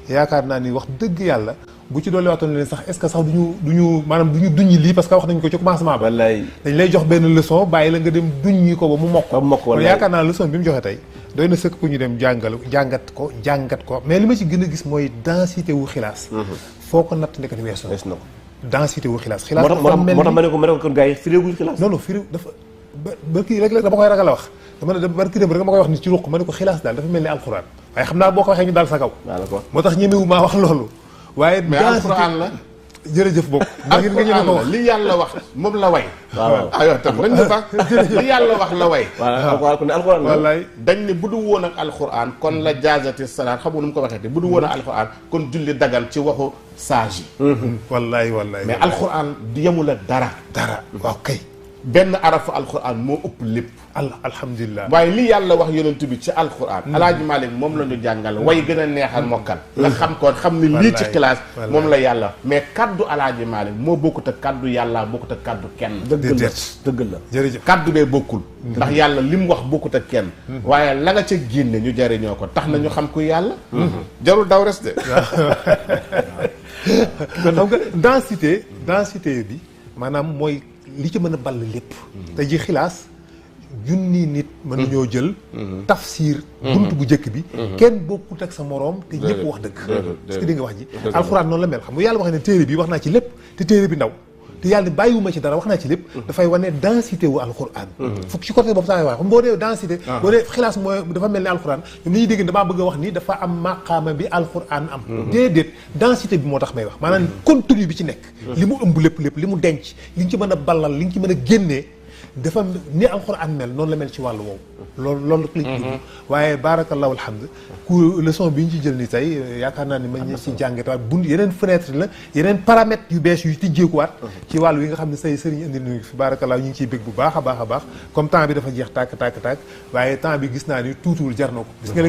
yaakaar naa ni wax dëgg yàlla bu ci doole waxtoon leen sax est-ce que sax duñu maanaam duñu lii parce que wax nañu ko ci commencement ba dañ lay jox benn leçon bàyyi la nga dem duññi ko ba mu mokk kon yaakaar naa leçon bi mu joxe tey doy na sëkk pour ñu dem jàngat ko mais li ma ci gën a gis mooy densité wu xilaas foo ko natt ndekati weesu na ko densité wu xilaas moo tax ma ne ko kon gars yi firéeguñu xilaas non firi dafa ba kii rek dama koy ragal a wax dama ne barki dem rek ma koy wax ni ci ruq ma ne ko xilaas daal dafa mel ni alxuraan waaye xam naa boo ko waxee ñu daal sa kaw moo tax ñemewu maa wax loolu waaye mais alxuraan la jërëjëf bokk ngir nga ñëme ko wax li yàlla wax moom la way aywa tam dañ ñu fa li yàlla wax la way alxuraan wallaay dañ ne bu du woon ak alxuraan kon la jaazati salaat xam nga nu mu ko waxee te bu du woon ak alxuraan kon julli dagan ci waxu sage yi wallaay mais alxuraan di yemul ak dara waaw kay benn arafu alxuraan moo ëpp lépp alhamdulilah waaye li yàlla wax yonent bi ci alxuraan Alaaji Malick moom la ñu jàngal way gën a neexal mokkal nga xam ko xam ni lii ci classe moom la yàlla mais kaddu Alaaji Malick moo bokkut ak kaddu yàlla bokkut ak kaddu kenn dëgg la jërëjëf kaddu bee bokkul ndax yàlla li mu wax bokkut ak kenn waaye la nga ca génne ñu jariñoo ko tax na ñu xam ku yàlla jarul daw res de xam nga densité bi maanaam mooy li ci mën a ball lépp te ji xilaas junni nit mën nañoo jël tafsir bunt bu njëkk bi kenn bokkut ak sa moroom te ñëpp wax dëgg parce que di nga wax ji alxuraan noonu la mel xam nga yàlla wax ne téere bi wax naa ci lépp te téere bi ndaw te yàlla bàyyiwuma ci dara wax naa ci lépp dafay wane densité wu alxuraan fukk ci côté boobu saa wax xam boo dee densité boo dee xilaas mooy dafa mel ni alxuraan ñoom li ñuy dégg damaa bëgg a wax ni dafa am maqaama bi alxuraan am déedéet densité bi moo tax may wax maanaam contenu bi ci nekk li mu ëmb lépp li mu denc li nga ci mën a ballal li nga ci mën a génnee dafa ni alxuraan mel noonu la mel ci wàllu woowu loolu rek lañ dugg waaye baarakallahu alhamd ku leçon bi ñu ci jël ni tey yaakaar naa ni ma ñu ci jàngetaat bund yeneen fenêtre la yeneen paramètres yu bees yu tijjeekuwaat ci wàllu yi nga xam ne say sëriñ indi nañu fi baarakallahu ñu ngi ciy bëgg bu baax a baax comme temps bi dafa jeex tàkk waaye temps bi gis naa ni tuutuwul jar na ko gis nga